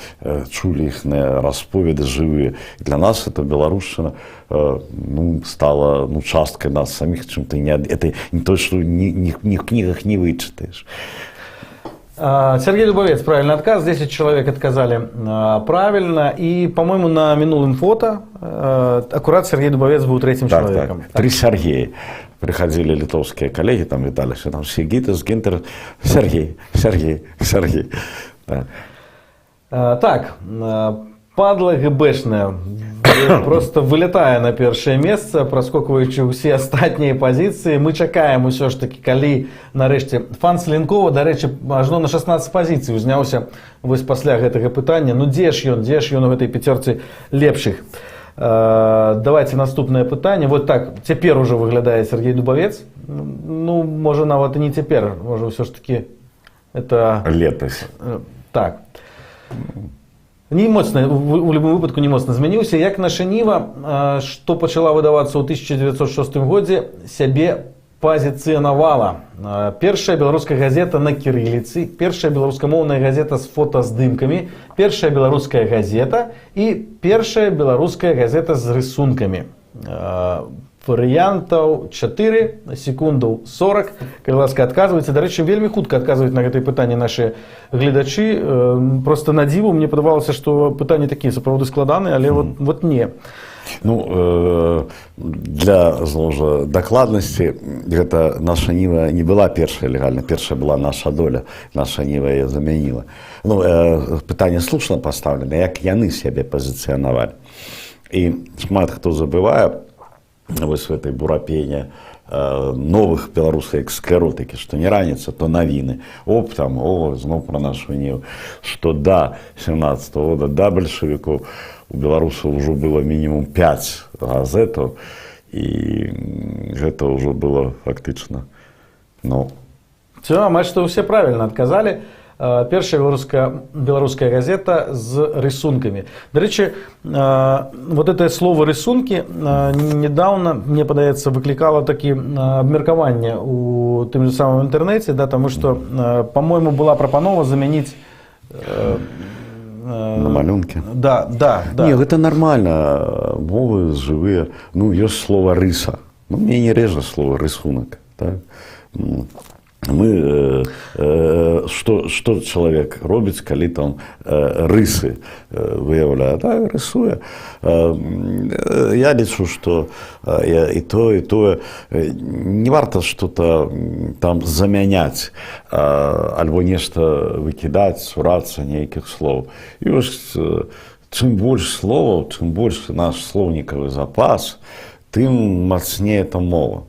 [SPEAKER 2] чулі іхныя расповеды жывыя. Для нас это беларушчына ну, стала, ну, часткай нас саміх, чым ты не это не то, что ни в книгах не вычитаешь.
[SPEAKER 1] Сяргей Дубавец, правильный отказ. 10 человек отказали правильно. И, по-моему, на мінулым фото аккурат Сяргей Дубавец был третьим человеком.
[SPEAKER 2] Так. Три Сергея. Приходили литовские коллеги, там віталіся, там Сигитас, Гинтер, Сергей, Сергей, Сергей. Да.
[SPEAKER 1] Так, падла ГБшная просто вылетае на першае месца, праскокваючы ўсе астатнія пазіцыі. Мы чакаем усё ж такі, калі нарэшце фан Саленкова, дарэчы, ажно на 16 пазіцый узняўся вось пасля гэтага пытання. Ну дзе ж ён, дзе ж ён у гэтай пяцёрцы лепшых? Давайте наступнае пытанне. Вот так цяпер ужо выглядае Сяргей Дубавец. Ну, можа, нават і не цяпер, можа, ўсё ж таки это
[SPEAKER 2] Летась.
[SPEAKER 1] Так. Не моцна, у любым выпадку не моцна змяніўся. Як «Наша Ніва», што пачала выдавацца ў 1906 годзе, сябе пазіцыянавала? Першая беларуская газета на кірыліцы, першая беларускамоўная газета з фотаздымкамі, першая беларуская газета і першая беларуская газета з рысункамі. Варыянтаў 4, секундаў 40. Калі ласка, адказвайце. Дарэчы, вельмі хутка адказваюць на гэтае пытанне нашы гледачы. Просто на дзіву, мне падавалася, што пытанні такія сапраўды складаныя, але вот не.
[SPEAKER 2] Ну, для, зноў жа, дакладнасці, гэта «Наша Ніва» не была першая легальна, першая была «Наша доля», «Наша Ніва» яе замяніла. Ну, пытанне слушна пастаўлена, як яны сябе пазіцыянавалі. І шмат хто забывае вось в этой бурапене новых беларускай склеротыкі, што не «Раніца», то «Навіны». Оп, там, о, зноў пра «Нашу Ніву». Што да 17 -го года, да бальшавікоў, у беларусаў ўжо было мінімум 5 газетаў, і гэта ўжо было фактычна, ну.
[SPEAKER 1] Все, амаль што ўсе правільна адказалі. Першая беларуская газета з рысункамі. Дарэчы, вот это слово «рысункі» недавно, мне падаецца, выклікала такі абмеркаванне у тым же самым інтэрнэце, да, таму што, по-моему, была прапанова замяніць
[SPEAKER 2] на малюнкі.
[SPEAKER 1] Да.
[SPEAKER 2] Не, гэта нормально, мовы жывыя. Ну, ёсць слова «рыса». Ну, мне не рэжа слова «рысунак». Так? Мы, што чалавек робіць, калі там рысы выяўляе, да, рысуе. Я лічу, што і то, і тое не варта что-то там замяняць альбо нешта выкідаць, цурацца нейкіх слоў. І вось, чым больш словаў, чым больш наш слоўнікавы запас, тым мацней эта мова.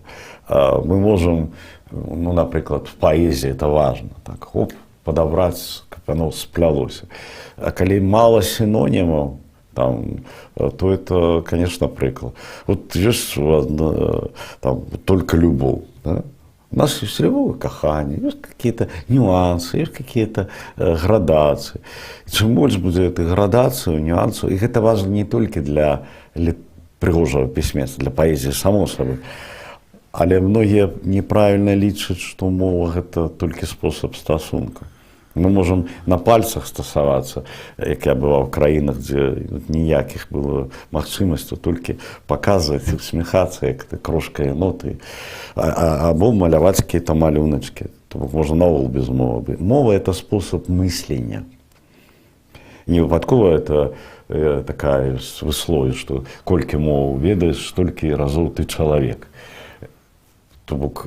[SPEAKER 2] Мы можам, ну, напрыклад, в паэзіі это важно, так, хоп, падабраць, каб оно сплялося. А калі мала сінонімаў, там, то это, конечно, прыклад. Вот ёсць у вас, там, «Только любоў». Да? У нас есть любовь, каханне, есть какие-то нюансы, есть какие-то градации. Чым больш будзе гэтых градацый, нюансаў, і гэта важна не толькі для прыгожага пісьменства, для паэзіі, само сабой. Але многія неправільна лічаць, што мова — гэта толькі спосаб стасунка. Мы можам на пальцах стасавацца, як я бываў в краінах, дзе ніякіх было магчымасцяў, толькі паказваць і усміхацца, як ты крошка еноты, або маляваць какие-то малюначкі. То бок можна наогул без мовы быць. Мова — это спосаб мыслення. Не выпадкова это такая выслове, што колькі моў ведаеш, столькі разоў ты чалавек. То бок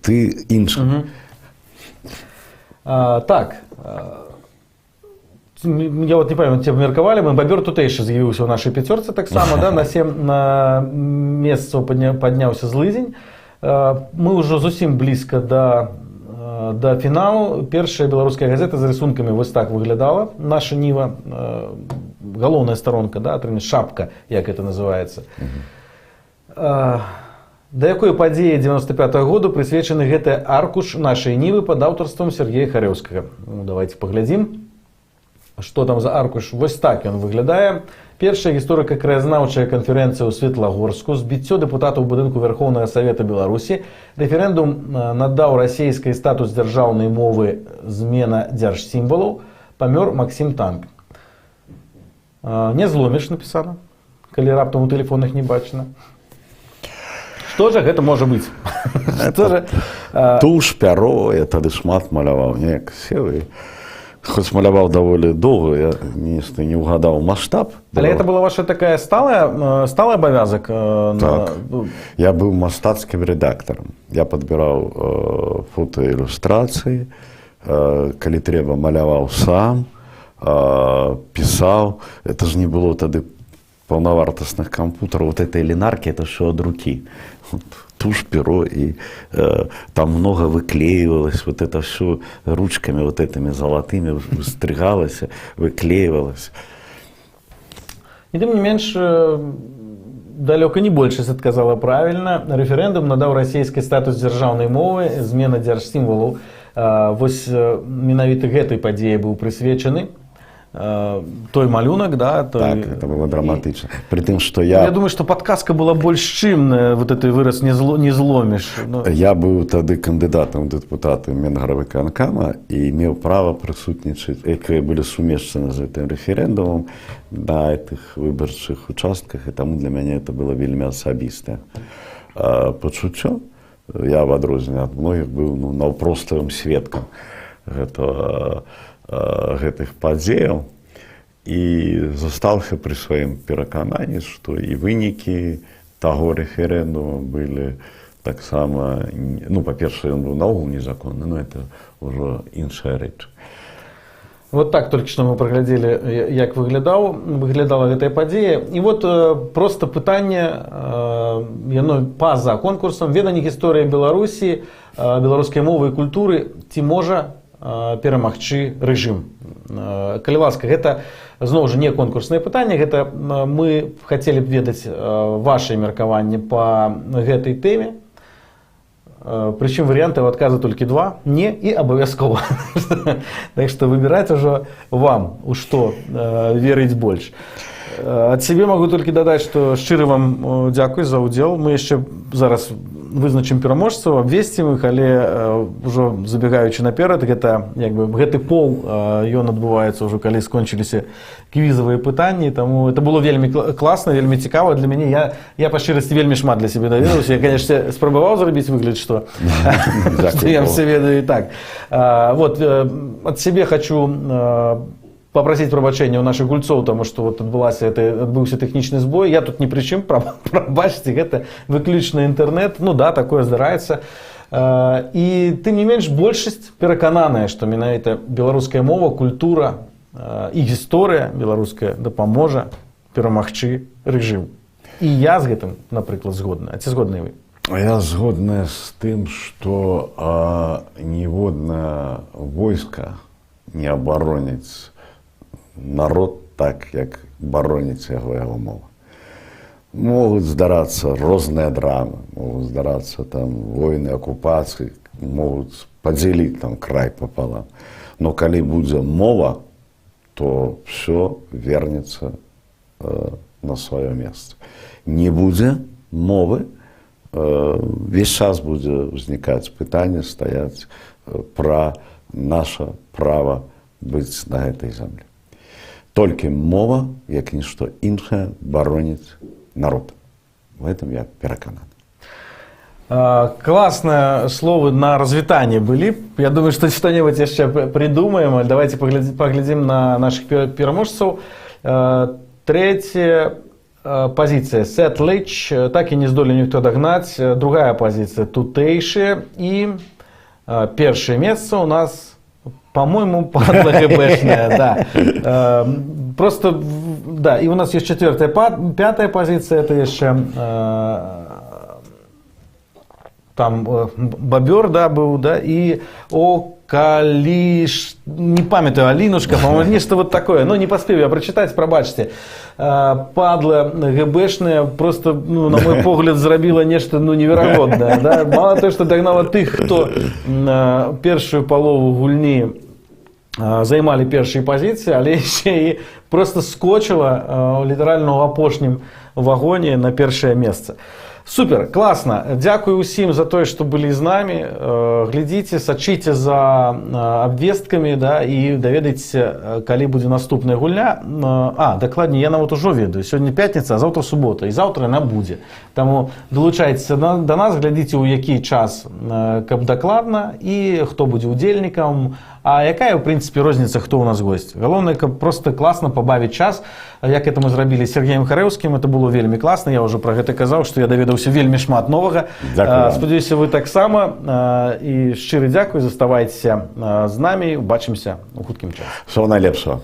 [SPEAKER 2] ты іншы.
[SPEAKER 1] Так. Я вот не памятаю, ці абмеркавалі мы, «Бабёр тутэйшы» з'явіўся ў нашай пяцёрцы таксама, да, на сем на месцаў падняўся «Злыдзень». Мы ўжо зусім блізка да фіналу. Першая беларуская газета з рысункамі вось так выглядала. «Наша Ніва», галоўная старонка, да, шапка, як это называется. Да якой падзеі 95 -го году прысвечаны гэты аркуш «Нашай Нівы» пад аўтарствам Сергея Харэўскага? Ну, давайте паглядзім, што там за аркуш. Вось так ён выглядае. Першая гісторыка-краязнаўчая канферэнцыя ў Светлагорску, збіццё дэпутатаў будынку Вярхоўнага Савета Беларусі, рэферэндум надаў расійскай статус дзяржаўнай мовы, змена дзяржсімвалаў, памёр Максім Танк. «Не зломіш» напісана, калі раптам у тэлефонах не бачна. Што жа гэта можа быць? Што же,
[SPEAKER 2] Туш, пяро, я тады шмат маляваў, неяк сеў і хоць маляваў даволі доўга, я нешта не ўгадаў маштаб.
[SPEAKER 1] Але это была ваша такая сталы абавязак?
[SPEAKER 2] Так. Я быў мастацкім рэдактарам. Я падбіраў фотаілюстрацыі, калі трэба, маляваў сам, пісаў. Это ж не было тады паўнавартасных кампутараў, вот этой лінаркі, это все ад руки. Вот, тушь, перо, и там много выклеивалось, вот это все ручками вот этими золотыми выстригалось, выклеивалось.
[SPEAKER 1] І тым не менш, далёка не большасць адказала правільна. Рэферэндум надаў расійскі статус дзяржаўнай мовы, змена дзяржсімвалаў. Вось менавіта гэтай падзеі быў прысвечаны той малюнак, да, той.
[SPEAKER 2] Так, это было драматычна. При тым, что я
[SPEAKER 1] Я думаю, што падказка была больш чым вот гэты выраз «не зломіш». Ну,
[SPEAKER 2] Я быў тады кандыдатам у дэпутаты Менгарвыканкама і меў права прысутнічаць, якія былі сумешчаны з гэтым рэферэндумам, на гэтых выбарчых участках, і таму для мяне это было вельмі асабістае пачуццё. Я, в адрозненне ад многіх, быў, ну, наўпроставым сведкам гэтых падзеяў. І застаўся пры сваім перакананні, што і вынікі таго рэферэндума былі таксама, ну, па-першае, ён быў наогул незаконны, но это ўжо іншая рэч.
[SPEAKER 1] Вот так толькі што мы праглядзелі, як выглядала гэтая падзея. І вот просто пытанне, яно па-за конкурсам: веданне гісторыі Беларусі, беларускай мовы і культуры, ці можа перамагчы рэжым? Калі ласка, гэта зноў жа не конкурснае пытанне, гэта мы хацелі б ведаць ваше меркаванне па гэтай тэме. Прычым варыянтаў адказа толькі два: не і абавязкова. Так што выбіраць ужо вам, у што верыць больш. Ад сябе магу толькі дадаць, што шчыры вам дзякуй за ўдзел. Мы яшчэ зараз вызначым пераможцаў, абвесцім іх, але ўжо забегаючы наперад, гэта як бы гэты пол, ён адбываецца ўжо, калі скончыліся квізавыя пытанні. Таму это было вельмі класна, вельмі цікава для мяне. Я па шчырасці вельмі шмат для сябе даведаўся. Я, конечно, спрабаваў зрабіць выгляд, што я все ведаю і так. Вот ад сябе хочу попросить прабачэння у наших гульцоў, таму што вот адбылася это адбыўся тэхнічны збой. Я тут ні пры чым, прабачце, гэта выключна інтэрнэт. Ну да, такое здараецца. І тым не менш большасць перакананая, што менавіта беларуская мова, культура і гісторыя беларуская дапаможа перамагчы рэжым. І я з гэтым, напрыклад, згодны. А ці згодны вы?
[SPEAKER 2] Я згодны з тым, што ніводнае войска не абароніць народ так, як бароніць яго яго мова. Могуць здарацца розныя драмы, могуць здарацца там войны, акупацыі, могуць падзяліць там край пополам. Но калі будзе мова, то все вернется на сваё месца. Не будзе мовы, весь час будзе ўзнікаць пытанне, стаяць пра наша права быць на гэтай зямлі. Толькі мова, як нішто іншае, бароніць народ. В этом я перакананы.
[SPEAKER 1] Класныя словы на развітанне былі. Я думаю, што што-небудзь яшчэ придумаем. Давайте паглядзім на наших пераможцаў. Третья пазіцыя — Сет Лэч, так і не здолеў ніхто дагнаць. Другая пазіцыя — Тутэйшыя, і першае месца у нас, по-моему, Падла ГБшная, да. Просто, да, и у нас есть четвертая, пятая позиция, это еще там Бобер, да, был, да, и Окалиш, не памятаю, Алинушка, по-моему, нешта вот такое, ну, не паспеў я прочитать, прабачце. Падла ГБшная просто, ну, на мой погляд, зрабіла нешта, ну, неверагоднае, да? Мало того, что догнала тых, хто першую палову гульні займалі першыя пазіцыі, але яшчэ і просто скочыла літаральна ў апошнім вагоне на першае месца. Супер, класна. Дзякую усім за тое, што былі з намі. Глядзіце, сачыце за абвесткамі, да, і даведайцеся, калі будзе наступная гульня. Дакладней, я нават ужо ведаю. Сёння пятніца, а заўтра субота, і заўтра яна будзе. Таму далучайцеся да нас, глядзіце, ў які час, каб дакладна, і хто будзе удзельнікам. А якая, ў прынцыпе, розніца, хто ў нас госць? Галоўнае, каб просто класна пабавіць час, як это мы зрабілі з Сергеем Харэўскім, это было вельмі класна. Я ўжо пра гэта казаў, што я даведаўся вельмі шмат новага.
[SPEAKER 2] Дзякую вам.
[SPEAKER 1] Спадзяюся, вы таксама. І шчыры дзякуй, заставайцеся з намі, убачымся у хуткім часе.
[SPEAKER 2] Всего найлепшага.